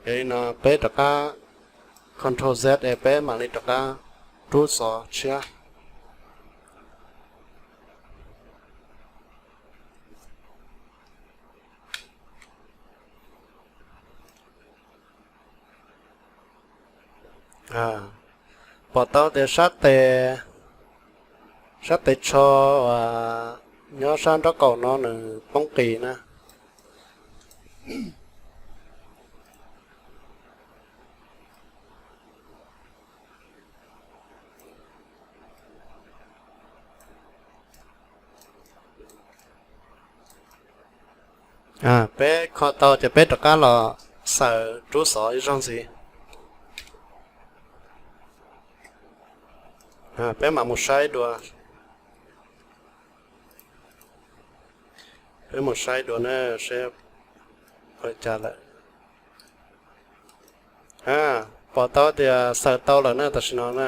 Yog li no peb rov qab control Z es peb mam li rov qab rub xov tshiab. Pom tau tias sab tes, sab tes tsho uas nyob sab nraub qaum no nws poob qis na. Peb kho tau ces peb rov qab los xaws rub xov ib zaug ntxiv. Peb mam mus saib dua. Peb mus saib dua na, seb ua li cas lawm. Pom tau tias xaws tau lawm na tam sim no na.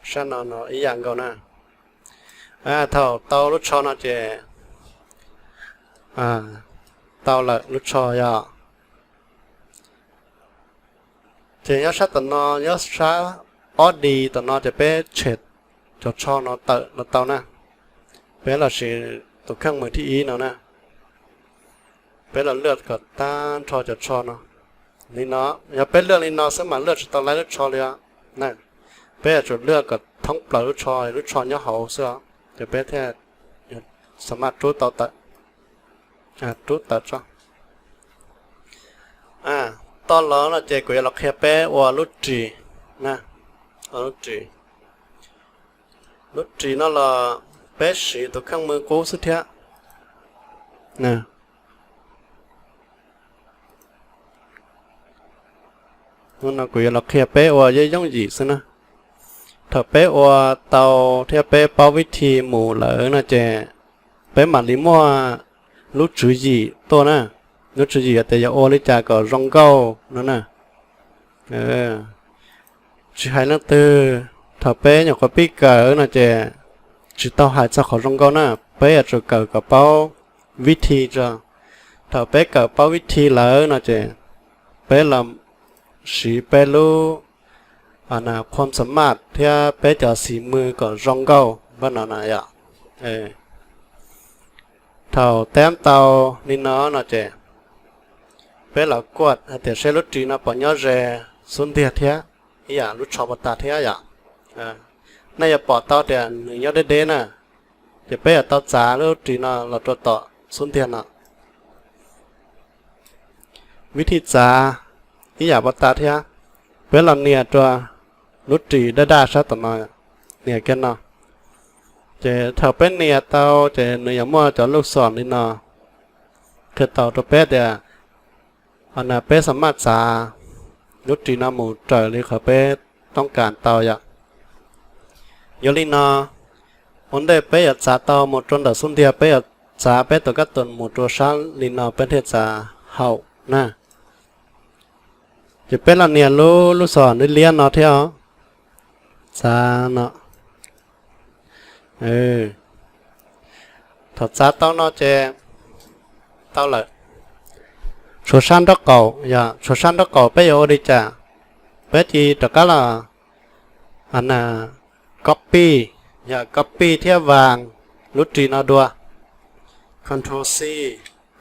Sab no no ib yam nkaus na. Thaum tau lub tsho no ces tau lawm lub tsho yom. Ces nyob sab tom no, nyob sab ob di tom no ces peb tshem cov tsho no tawm los tau na. Peb los siv tus kheej mws thib ib no na. Peb los lwaj kom tag nrho cov tsho no. Li no, yog peb lwaj li no xwb mas lwaj tsis tau laib lub tsho li os. Peb yuav tsum lwaj kom thoob plaws lub tsho, lub tsho nyob hauv xwb os, ces peb thiaj xam maj rub tau tawm, rub tawm tso. Toj los no ces kuv yuav los qhia peb ua lub ris na, ua lub ris. Lub ris no los peb siv tus kheej mws qub xwb thiab. Hnub no kuv yuav los qhia peb ua yooj yooj yim xwb na. Thaum peb ua tau thiab peb paub vib thi mus lawm no ces peb mam li muaj lub tswv yim tuaj na. Lub tswv yim tias yog ua li cas kom zoo nkauj no na. Tsis hais leej twg, thaum peb nyuam qhuav pib kawm no ces tsis tau hais txog qhov zoo nkauj na, peb yuav tsum kawm kom paub vib thi tso. Thaum peb kawm paub vib thi lawm no ces peb los siv peb lub qhuam xam maj thiab peb cov xim mws kom zoo nkauj npaj no na yom. Thaum teb tau li no no ces peb los kuaj hais tias seb lub ris no puas nyob ze xub ntiag thiab, ib yam lub tsho puas tas thiab yom. Nej yuav pom tau tias nws nyob deb deb na, ces peb yuav tau txav lub ris no los rau tom xub ntiag no. Vib thi txav ib yam puas tas thiab, peb los nias rau lub ris daj daj sab tom no, nias kiag no. Ces thaum peb nias tau ces nws yuav muaj cov lub xom li no qhia tau rau peb tias peb xam maj txav lub ris no mus raws li qhov peb toob kas tau yom. Yog li no, ua ntej peb yuav txav tau mus rau ntawm xub ntiag peb yuav txav peb tus kab tus mus rau sab li no peb thiaj txav haum na. Ces peb los nias lub lub xom liab liab no thiab os. Txav no. Thaum txav tau no ces tau lawm. Tshuav sab nraub qaum, yog tshuav sab nraub qaum peb yuav ua li cas? Peb cia li rov qab los copy, yog copy thiab vas lub ris no dua. Control C,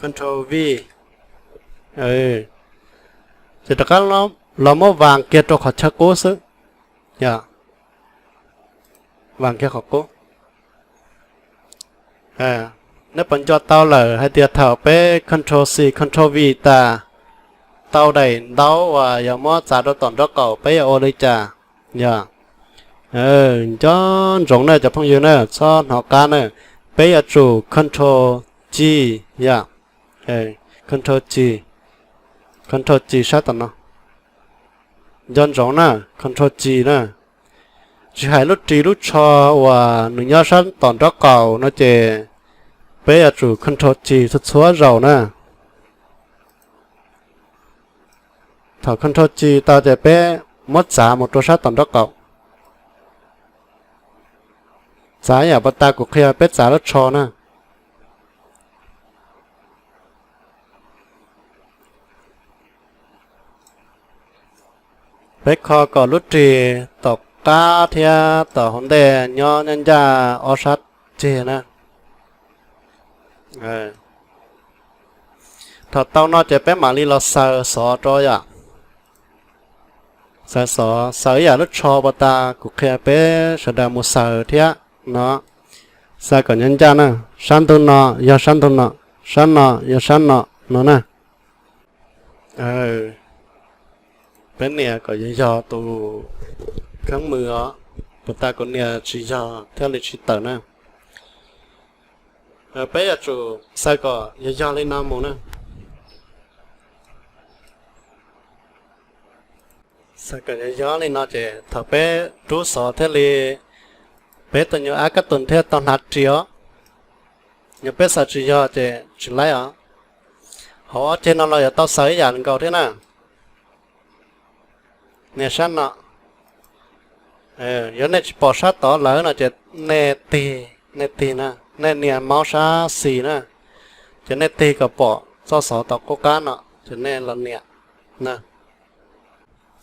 Control V. Ces rov qab los muab vas kiag rau qhov chaw qub xwb. Yog, vas kiag qhov qub. Nej puas nco tau lawm hais tias thaum peb Control C, Control V tas, tau daim ntaub uas yog muab txav rau tom nraub qaum peb yuav ua li cas? Yog, nco ntsoov na cov phooj ywg na, txhob hnov qab na, peb yuav tsum Control G, yog, Control G, Control G sab tom no. Nco ntsoov na, Control G na. Tsis hais lub ris lub tsho uas nws nyob sab tom nraub qaum no ces peb yuav tsum Control G txhua txhua zaus na. Thaum Control G tau ces peb muab txav mus rau sab tom nraub qaum. Txav ib yam puas tas kuv qhia peb txav lub tsho na. Peb kho kom lub ris tom qab thiab tom hauv ntej nyob ncaj ncaj ob sab ceg na. Thaum tau no ces peb mam li los xaws xov rau yom. Xaws xov, xaws ib yam lub tsho puas tas kuv qhia peb sawv daws mus xaws thiab no. Xaws kom ncaj ncaj na, sab ntug no yog sab ntug no, sab no yog sab no no na. Peb nias kom yog yog tus kheeb mws os, puas tas kuv nias tsis yog thiaj li tsis tawm na. Peb yuav tsum xaws kom yog yog li no mus na. Xaws kom yog yog li no ces thaum peb rub xov thiaj li peb tus nyuam ab kab tus thiaj tau hnav ris os. Yog peb xaws tsis yog ces tsis laib os. Hauv ob ceg no los yuav tau xaws ib yam nkaus thiab na. Nias sab no. Yog nej tsis pom sab tod lawm no ces nej tig, nej tig na, nej nias maub sab xis na, ces nej tig kom pom txoj xov tod qub qab no ces nej los nias na.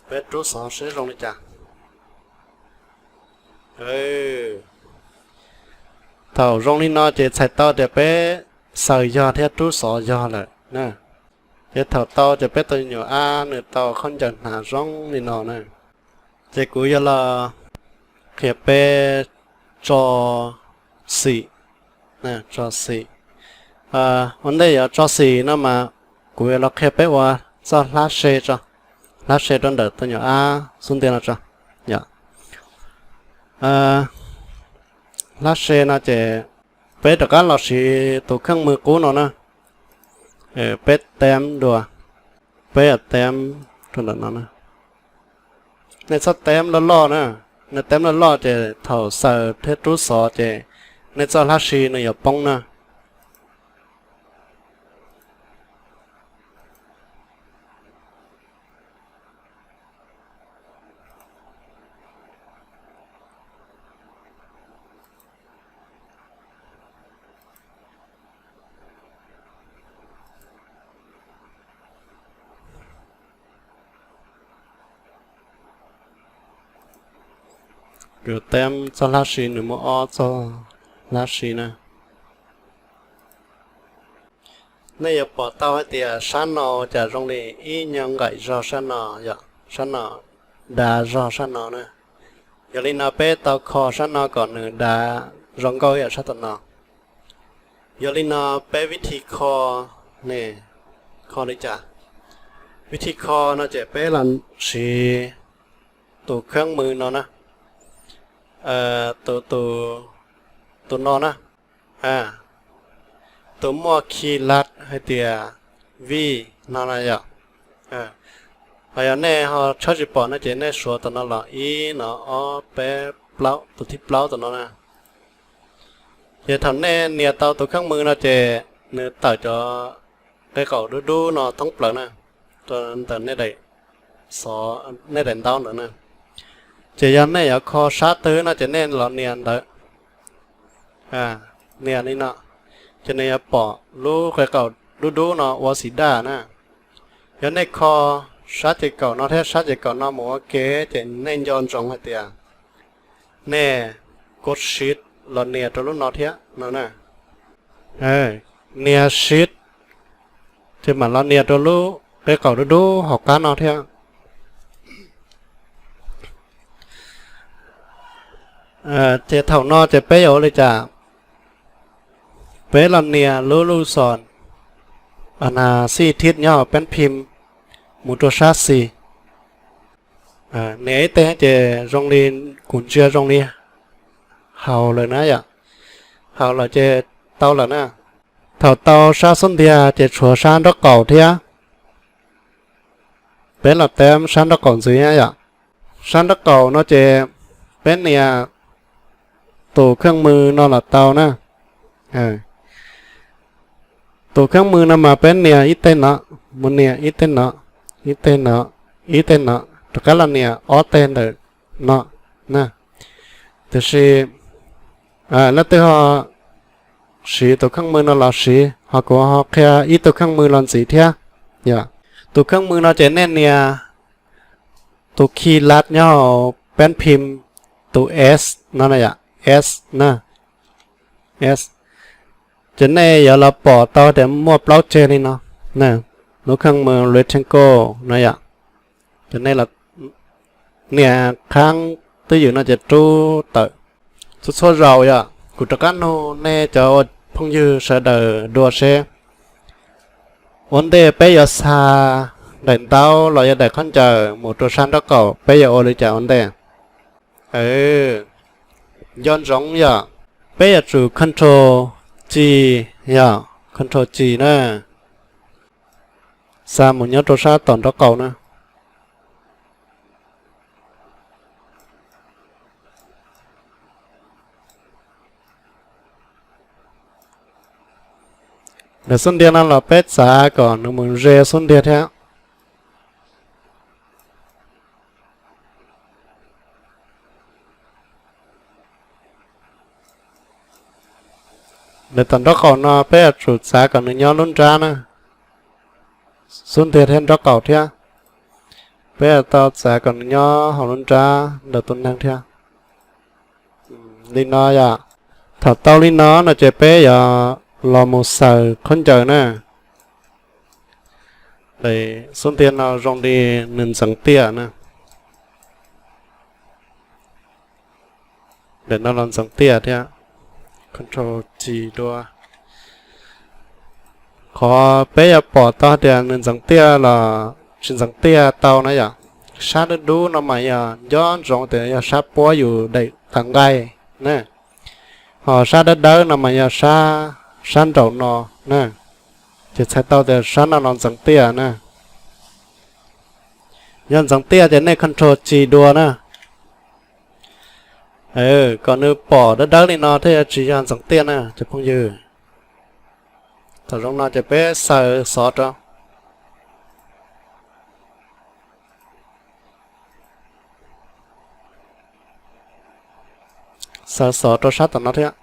Peb rub xov seb zoo li cas. Thaum zoo li no ces txhais tau tias peb xaws yog thiab rub xov yog lawm na. Ces thaum tau ces peb tus nyuam ab nws tau khaub ncaws hnav zoo li no na. Ces kuv yuav los qhia peb tso xim, tso xim. Ua ntej yuav tso xim no mas kuv yuav los qhia peb ua txoj hlab se tso, hlab se rau ntawm tus nyuam ab xub ntiag no tso. Hlab se no ces peb rov qab los siv tus kheej mws qub no na. Peb teeb dua, peb yuav teeb rau ntawm no na. Nej txhob teb loj loj na, nej teb loj loj ces thaum xaws thiab rub xov ces nej txoj hlab si nws yuav poob na. Kuv teb txoj hlab si, nws muaj ob txoj hlab si na. Nej yuav pom tau hais tias sab no cas zoo li ib nyuag nqaim zog sab no, yog sab no dav zog sab no na. Yog li no peb tau kho sab no kom nws dav zoo nkauj yam sab tom no. Yog li no peb vib thi kho ne, kho li cas? Vib thi kho no ces peb los siv tus kheeb mws no na, tus, tus no na, tus muaj khi lab hais tias vij no na yom. Ho yog nej ho tshawb tsis pom no ces nej suav tom no los ib no ob peb plaub, tus thib plaub tom no na. Ces thaum nej nias tau tus kheeb mws no ces nws tawm cov qe qaum dub dub no thoob plaws na, rau ntawm nej daim, xov, nej daim ntaub ntawd na. Ces yog nej yuav kho sab twg no ces nej los nias ntawd, nias li no, ces nws yuav pom lub qe qaum dub dub no ua xim daj na. Yog nej kho sab ces kaum no thiab sab ces kaum no mus ua ke ces nej nco ntsoov hais tias nej kov shift los nias rau lub no thiab no na. Nias shift ces mam los nias rau lub qe qaum dub dub hauv qab no thiab. Ces thaum no ces peb yuav ua li cas? Peb los nias lub lub xom xij thib nyob hauv peb phim mus rau sab xis. Nias ib teg ces zoo li, kuv ntsia zoo li haus lawm na yom. Haus lawm ces tau lawm na. Thaum tau sab xub ntiag ces tshuav sab nraub qaum thiab. Peb los teb sab nraub qaum ntxiv yom. Sab nraub qaum no ces peb nias tus kheej mws no los tau na. Tus kheej mws no mas peb nias ib teg no, mus nias ib teg no, ib teg no, ib teg no, rov qab los nias ob teg ntawm no na. Tiam sis leej twg ho siv tus kheej mws no los siv, ho kuv ho qhia ib tug kheej mws los ntxiv thiab. Yog tus kheej mws no ces nej nias tus khi lab nyob hauv peb phim, tus S no na yom, S na, S. Ces nej yuav los pom tau tias muaj plaub ceg li no, lub kheej mws rectangle no yom. Ces nej nias qhab twj ywm no ces rub tawm. Txhua txhua zaus yom, kuv rov qab nug nej cov ua phooj ywg sawv daws dua seb ua ntej peb yuav xa daim ntaub los yog daim khaub ncaws mus rau sab nraub qaum peb yuav ua li cas ua ntej. Nco ntsoov yom, peb yuav tsum control G, yog control G na, xa mus nyob rau sab tom nraub qaum na. Daim xub ntiag no los peb txav kom nws mus ze xub ntiag thiab. Daim tom nraub qaum no peb yuav tsum txav kom nws nyob lub nrab na, xub ntiag thiab nraub qaum thiab. Peb yuav tau txav kom nws nyob hauv lub nrab ntawm tus neeg thiab. Li no yom. Thaum tau li no no ces peb yuav los mus xaws khaub ncaws na. Daim xub ntiag no zoo li nws ntxeev tiaj na. Daim no los ntxeev tiaj thiab. Control G dua. Qhov peb yuav pom tau tias nws ntxeev tiaj los tsis ntxeev tiaj tau na yom. Sab dub dub no mas yog nco ntsoov tias yog sab puab yus daim tawv nqaij na. Ho sab dawb dawb no mas yog sab, sab nraum no na. Ces txhais tau tias sab no los ntxeev tiaj na. Yog ntxeev tiaj ces nej control G dua na. Kom nws pom dawb dawb li no thiaj tsis yog ntxeev tiaj na cov phooj ywg. Thaum zoo no ces peb xaws xov rau, xaws xov rau sab tom no thiab.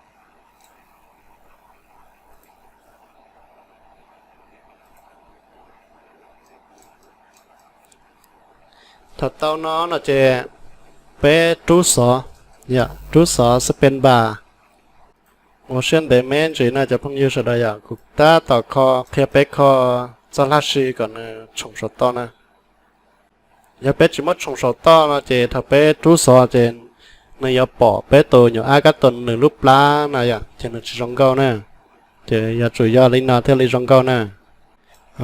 Thaum tau no no ces peb rub xov, rub xov space bar. Ua siab ntev me ntsis na cov phooj ywg sawv daws yom, kuv tab tom kho qhia peb kho txoj hlab si kom nws tshoom saum toj na. Yog peb tsis muab tshoom saum toj no ces thaum peb rub xov ces nws yuav pom peb tus nyuam ab kab tus nws lub plab na yom, ces nws tsis zoo nkauj na. Ces yuav tsum yog li no thiaj li zoo nkauj na.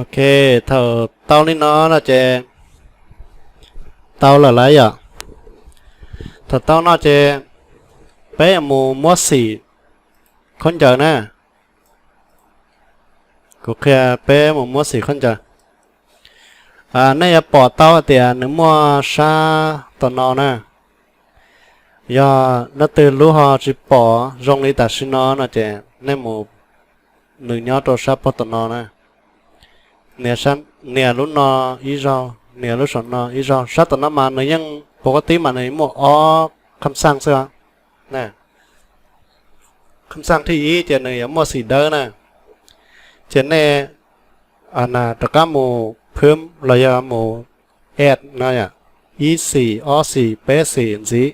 Ok, thaum tau li no no ces tau lawm lauj yom. Thaum tau no ces peb yuav mus muab xim khaub ncaws na. Kuv qhia peb mus muab xim khaub ncaws. Nej yuav pom tau hais tias nws muaj sab tom no na. Yog leej twg lub ho tsis pom zoo li tam sim no no ces nej mus, nws nyob rau sab pem tom no na. Nias lub no ib zaug, nias lub saum no ib zaug. Sab tom no mas nws yeej pov kab tib mas nws muaj ob kham xaj xwb. Kham xaj thib ib ces nws yuav muaj xim dawb na. Ces nej rov qab mus phwb los yog mus add no, ib xim, ob xim, peb xim ntxiv,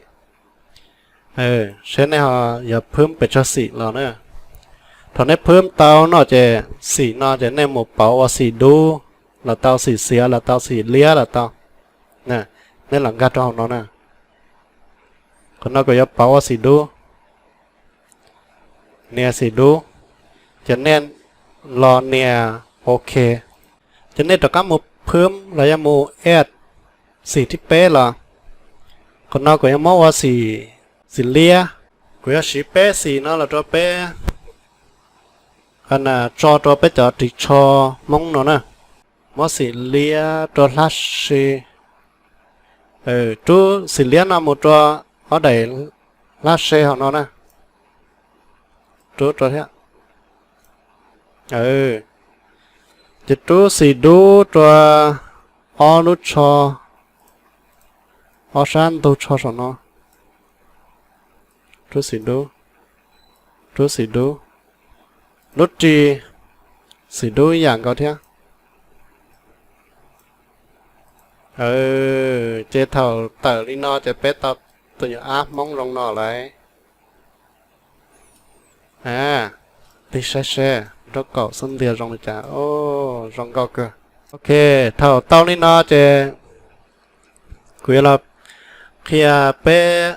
seb nej ho yuav phwb pes tsawg xim los na. Thaum nej phwb tau no ces xim no ces nej mus pauv ua xim dub los tau, xim xiav los tau, xim liab los tau. Nej los nkag rau hauv no na. Qhov no kuv yuav pauv ua xim dub. Nias xim dub, ces nej los nias ok. Ces nej rov qab mus phwb los yog mus add xim thib peb los. Qhov no kuv yuav muab ua xim, xim liab. Kuv yuav siv peb xim no los rau peb tso rau peb cov ris tsho Hmoob no na. Muab xim liab rau hlab si. Rub xim liab no mus rau ob daim hlab se hauv no na. Rub rau thiab. Ces rub xim dub rau ob lub tsho, ob sab ntug tsho saum no. Rub xim dub, rub xim dub. Lub ris xim dub ib yam nkaus thiab. Ces thaum tawm li no ces peb tau tus nyuam ab Hmoob zoo no lawm. Tig saib seb nraub qaum xub ntiag zoo li cas. Zoo nkauj kawg. Ok, thaum tau li no ces kuv yuav los qhia peb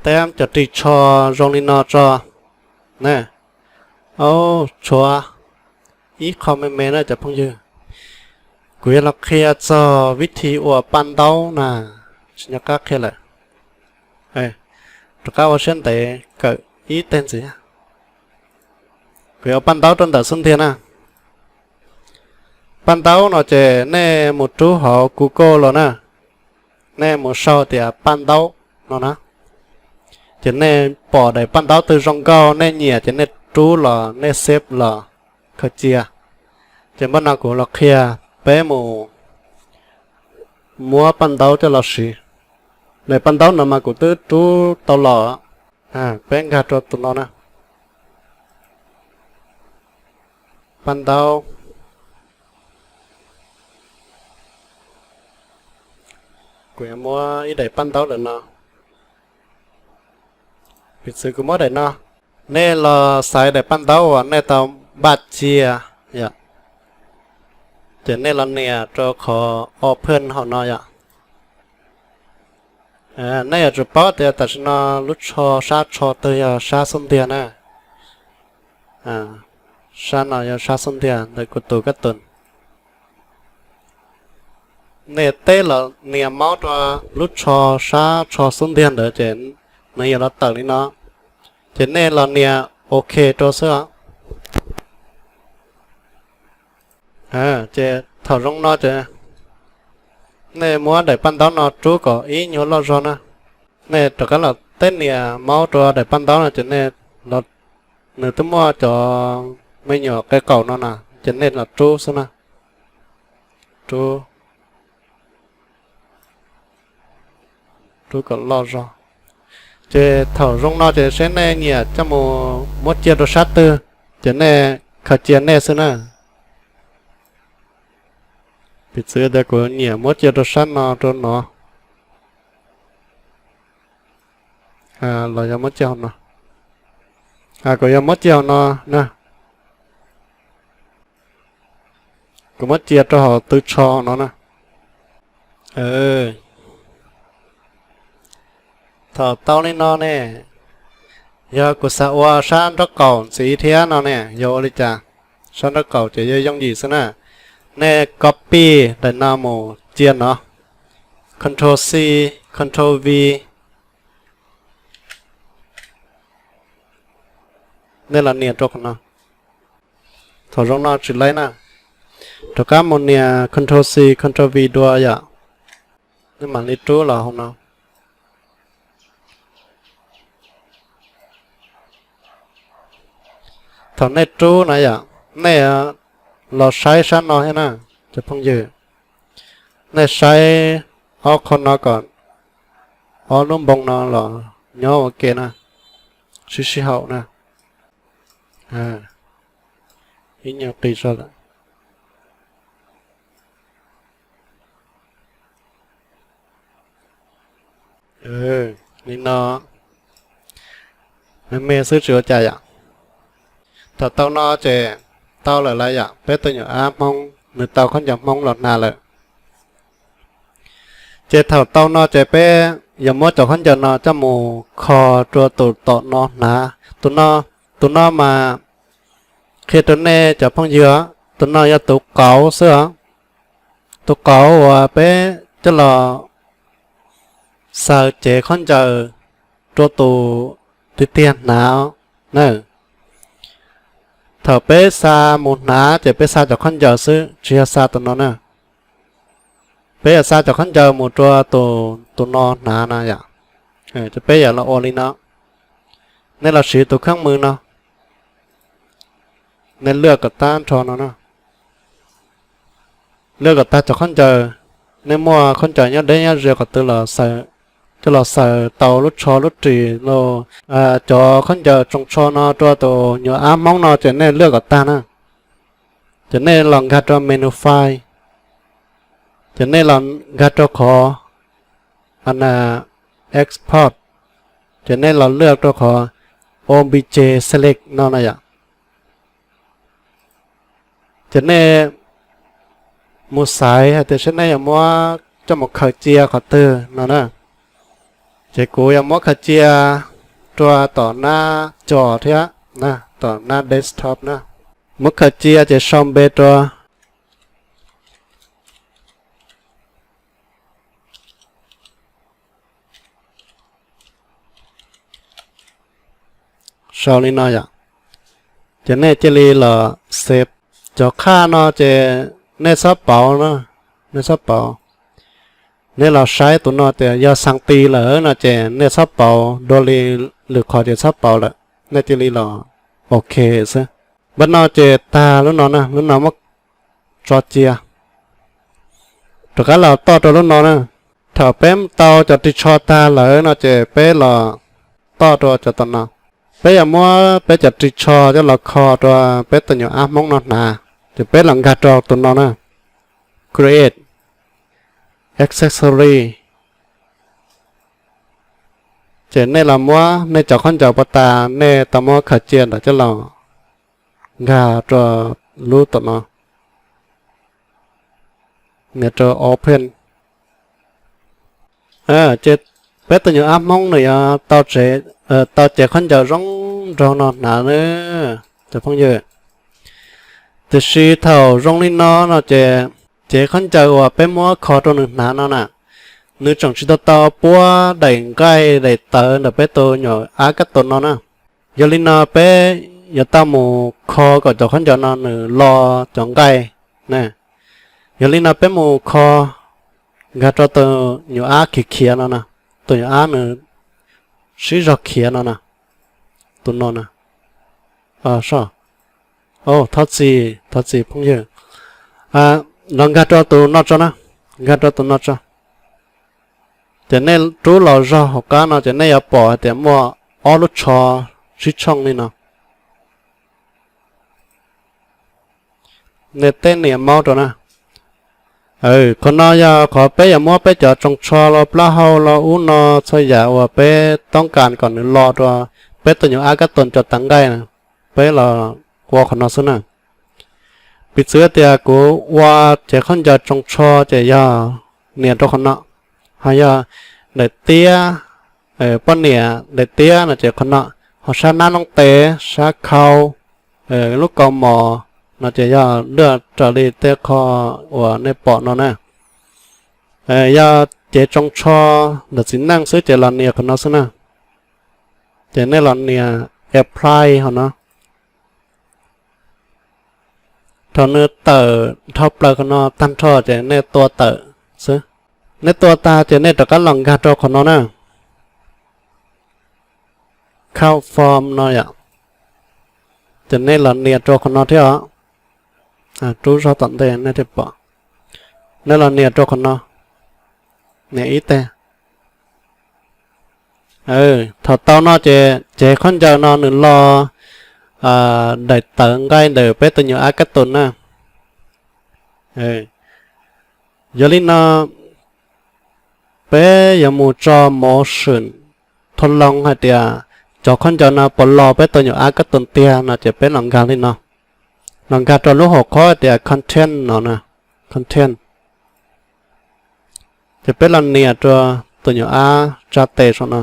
tab cov ris tsho zoo li no tso na. Tshuav ib qho me me na cov phooj ywg. Kuv yuav los qhia txog vib thi ua paj ntaub na. Tsis nco qab qhia lawm. Rov qab ua siab ntev kawm ib teg ntxiv. Kuv yuav ua paj ntaub rau ntawm xub ntiag na. Paj ntaub no ces nej mus rub hauv Google los na, nej mus sau tias paj ntaub no na, ces nej pom daim paj ntaub twg zoo nkauj nej nyiam ces nej rub los nej save los khaws cia. Ces npaj no kuv los qhia peb mus muab paj ntaub coj los siv. Daim paj ntaub no mas kuv twb rub tau los. Peb nkag rau tus no na. Paj ntaub. Kuv yuav muab ib daim paj ntaub lawm no. Piv txwv kuv muab daim no. Nej los xaiv daim paj ntaub uas nej tau npaj cia yom, ces nej los nias rau qhov open hauv no yom. Nej yuav tsum paub tias tam sim no lub tsho, sab tsho twg yog sab xub ntiag na. Sab no yog sab xub ntiag ntawm kuv tus kab tus. Nej teb los nias maub rau lub tsho, sab tsho xub ntiag ntawd ces nws yuav los tawm li no. Ces nej los nias ok rau xwb os. Ces thaum zoo no ces Nej muab daim paj ntaub no rub kom ib nyuag loj zog na. Nej rov qab los teb nias maub rau daim paj ntaub no ces nej, nws twb muaj cov me nyuam qe qaum no na, ces nej los rub xwb na. Rub, rub kom loj zog. Ces thaum zoo no ces seb nej nyiam coj mus muab cia rau sab twg, ces nej khaws cia nej xwb na. Piv txwv tias kuv nyiam muab cia rau sab no rau no, los yog muab cia hauv no. Kuv yog muab cia hauv no na. Kuv muab cia rau hauv tw tsho no na. Thaum tau li no ne, yog kuv xav ua sab nraub qaum ntxiv thiab no ne, yog ua li cas? Sab nraub qaum ces yog yooj yim xwb na. Nej copy daim no mus cia no, Control C, Control V. Nej los nias rau qhov no. Thaum zoo no tsis laib na, rov qab mus nias Control C, Control V dua yom. Nej mam li rub los hauv no. Thaum nej rub na yom, nej los saib sab no thiab na, cov phooj ywg. Nej saib ob qho no kom ob lub npoo no los nyob ua ke na, sib sib haum na. Ib nyuag qis zog lawm. Li no, me me xwb tsis ua cas yom. Thaum tau no ces tau lawm lauj yom, peb tus nyuam ab Hmoob nws tau khaub ncaws Hmoob los hnav lawm. Ces thaum tau no ces peb yuav muab cov khaub ncaws no coj mus kho rua tus tom no hnav. Tus no, tus no mas qhia rau nej cov phooj ywg, tus no yog tus qauv xwb os. Tus qauv uas peb coj los xaws cev khaub ncaws rua tus tiag tiag hnav na. Thaum peb xa mus hnav ces peb xa cov khaub ncaws xwb, tsis yog xa tus no na. Peb yuav xa cov khaub ncaws mus rua tus no hnav na yom. Ces peb yuav los ua li no. Nej los siv tus kheej mws no, nej lwaj kom tag nrho no na. Lwaj kom tag cov khaub ncaws. Nej muaj khaub ncaws nyob deb nyob ze qhov twg los, coj los xaws tau lub tsho lub ris los, cov khaub ncaws tsoos tsho no rua tus nyuam ab Hmoob no ces nej lwaj kom tag na. Ces nej los nkag rua menu file, ces nej los nkag rua qhov ana export, ces nej los lwaj rua qhov obj select no na yom. Ces nej mus xaiv hais tias seb nej yuav muab coj mus khaws cia qhov twg no na. Ces kuv yuav muab khaws cia rua tom nab co thiab, tom nab desktop na. Muab khaws cia ces sau npe rua. Sau li no yom. Ces nej cia li los save. Cov qhaj no ces nej txhob pauv, nej txhob pauv. Nej los saib tus no tias yog xaa ti lawm no ces nej txhob pauv dua li lwm qhov ces txhob pauv lawm. Nej cia li los ok xwb. Npaj no ces tag lub no na, lub no muab tso cia. Rov qab los toj rau lub no na. Thaum peb tau cov ris tsho tag lawm no ces peb los toj rau cov tom no. Peb yuav muab peb cov ris tsho coj los kho rau peb tus nyuam ab Hmoob no hnav. Ces peb los nkag rau tus no na, Create Accessory. Ces nej los muab nej cov khaub ncaws puag ta nej tau muab khaws cia ntawd coj los nkag rau lub tom no, nias rau Open. Ces peb tus nyuam ab Hmoob nws yuav tau cev khaub ncaws zoo nraug no hnav na, cov phooj ywg. Tiam sis thaum zoo li no no ces cev khaub ncaws uas peb muab kho rau nws hnav no na, nws tseem tsis tau tau puab daim nqaij daim tawv ntawm peb tus nyuam ab kab tus no na. Yog li no peb yuav tau mus kho kom cov khaub ncaws no nws lo cov nqaij. Yog li no peb mus kho Nkag rau tus nyuam ab khiav khiav no na, tus nyuam ab nws sib zog khiav no na, tus no na. Thov txim, thov txim phooj ywg. Los nkag rau tus no tso na, nkag rau tus no tso. Ces nej rub los zog hauv qab no ces nej yuav pom hais tias muaj ob lub tsho sib tshooj li no. Nej teb nias maub rau na. Qhov no yog qhov peb yuav muab peb cov tsoos tsho los plaub hau los ub no txhua yam uas peb toob kas kom nws lo rau peb tus nyuam ab kab toos cov tag nqaij, peb los ua qhov no xwb na. Piv txwv tias kuv ua cev khaub ncaws tsoos tsho ces yog nias rau qhov no, ho yog daim tiab, poj niam daim tiab no ces qhov no, ho sab nab looj tes, sab khau, lub kaus mom no ces yog luaj raws li tej qho uas nej pom no na. Yog cev tsoos tsho ntawm txiv neej xwb ces los nias qhov no xwb na. Ces nej los nias apply qhov no. Thaum nws tawm dhau plaws qhov no tag nrho ces nej tua tawm xwb. Nej tua tag ces nej rov qab los nkag rau qhov no na, confirm no yom. Ces nej los nias rau qhov no thiab os. Rub zog tom ntej nej thiaj pom. Nej los nias rau qhov no, nias ib teg. Thaum tau no ces cev khaub ncaws no nws lo daim tawv nqaij ntawm peb tus nyuam ab kab toos na. Yog li no peb yuav mus tso motion tha loo hais tias cov khaub ncaws no puas lo peb tus nyuam ab kab toos tiag no ces peb los nkag li no, los nkag rau lub hauv qhov tias content no, content. Ces peb los nias rau tus nyuam ab tsa tes saum no.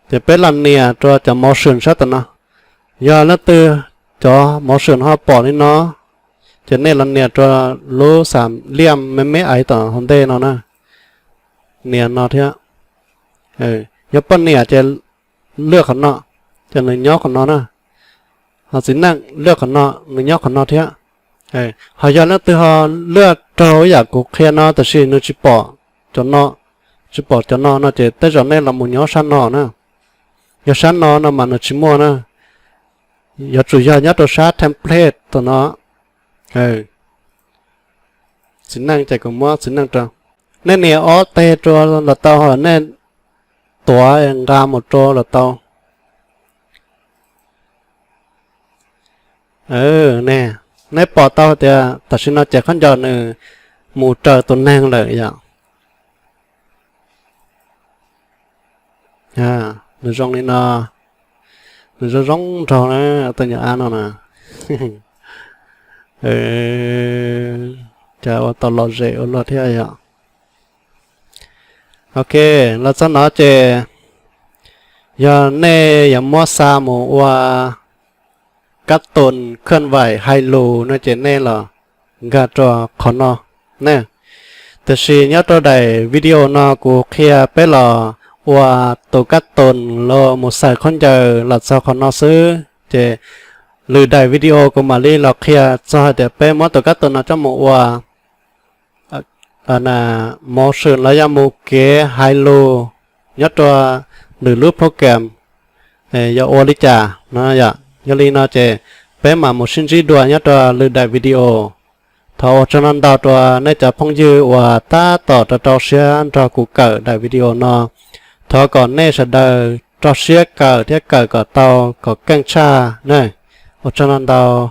Ces peb los nias rau cov motion sab tom no. Yog leej twg cov motion ho pom li no, ces nej los nias rau lub xam liaj me me ais tom hauv ntej no na. Nias no thiab. Yog poj niam ces luaj qhov no, ces nws nyob qhov no na. Ho txiv neej luaj qhov no, nws nyob qhov no thiab. Ho yog leej twg ho luaj raug ib yam kuv qhia no tab sis nws tsis pom cov no, tsis pom cov no no ces tej zaum nej los mus nyob sab no na. Yog sab no no mas nws tsis muaj na. Yuav tsum yog nyob rau sab template tom no. Txiv neej ces kuv muab txiv neej rau. Nej nias ob teg rau los tau, ho nej tuav nqa mus rau los tau. Ne, nej pom tau tias tam sim no ces khaub ncaws nws mus raws tus neeg lawm yom. Nws zoo li no, nws zoo zoo nraug na, tus nyuam ab no na. Cas ua tau lom zem ua luaj thiab yom. Ok, los txog no ces yog nej yuav muab xa mus ua kab toos khwj vaim hais lus no ces nej los nkag rau qhov no ne. Tiam sis nyob rau daim video no kuv qhia peb los ua tus kab toos los mus xaws khaub ncaws los txog qhov no xwb ces lwm daim video kuv mam li los qhia txog hais tias peb muab tus kab toos no coj mus ua motion los yog mus kev hais lus nyob rau lwm lub program yuav ua li cas no yom. Yog li no ces peb mam mus sib ntsib dua nyob rau lwm daim video. Thov ua tsaug ntau ntau rau nej cov phooj ywg uas tab tom rau rau siab nrog kuv kawm daim video no. Thov kom nej sawv daws rau siab kawm thiab kawm kom tau kom keej tshaj na. Ua tsaug ntau ntau.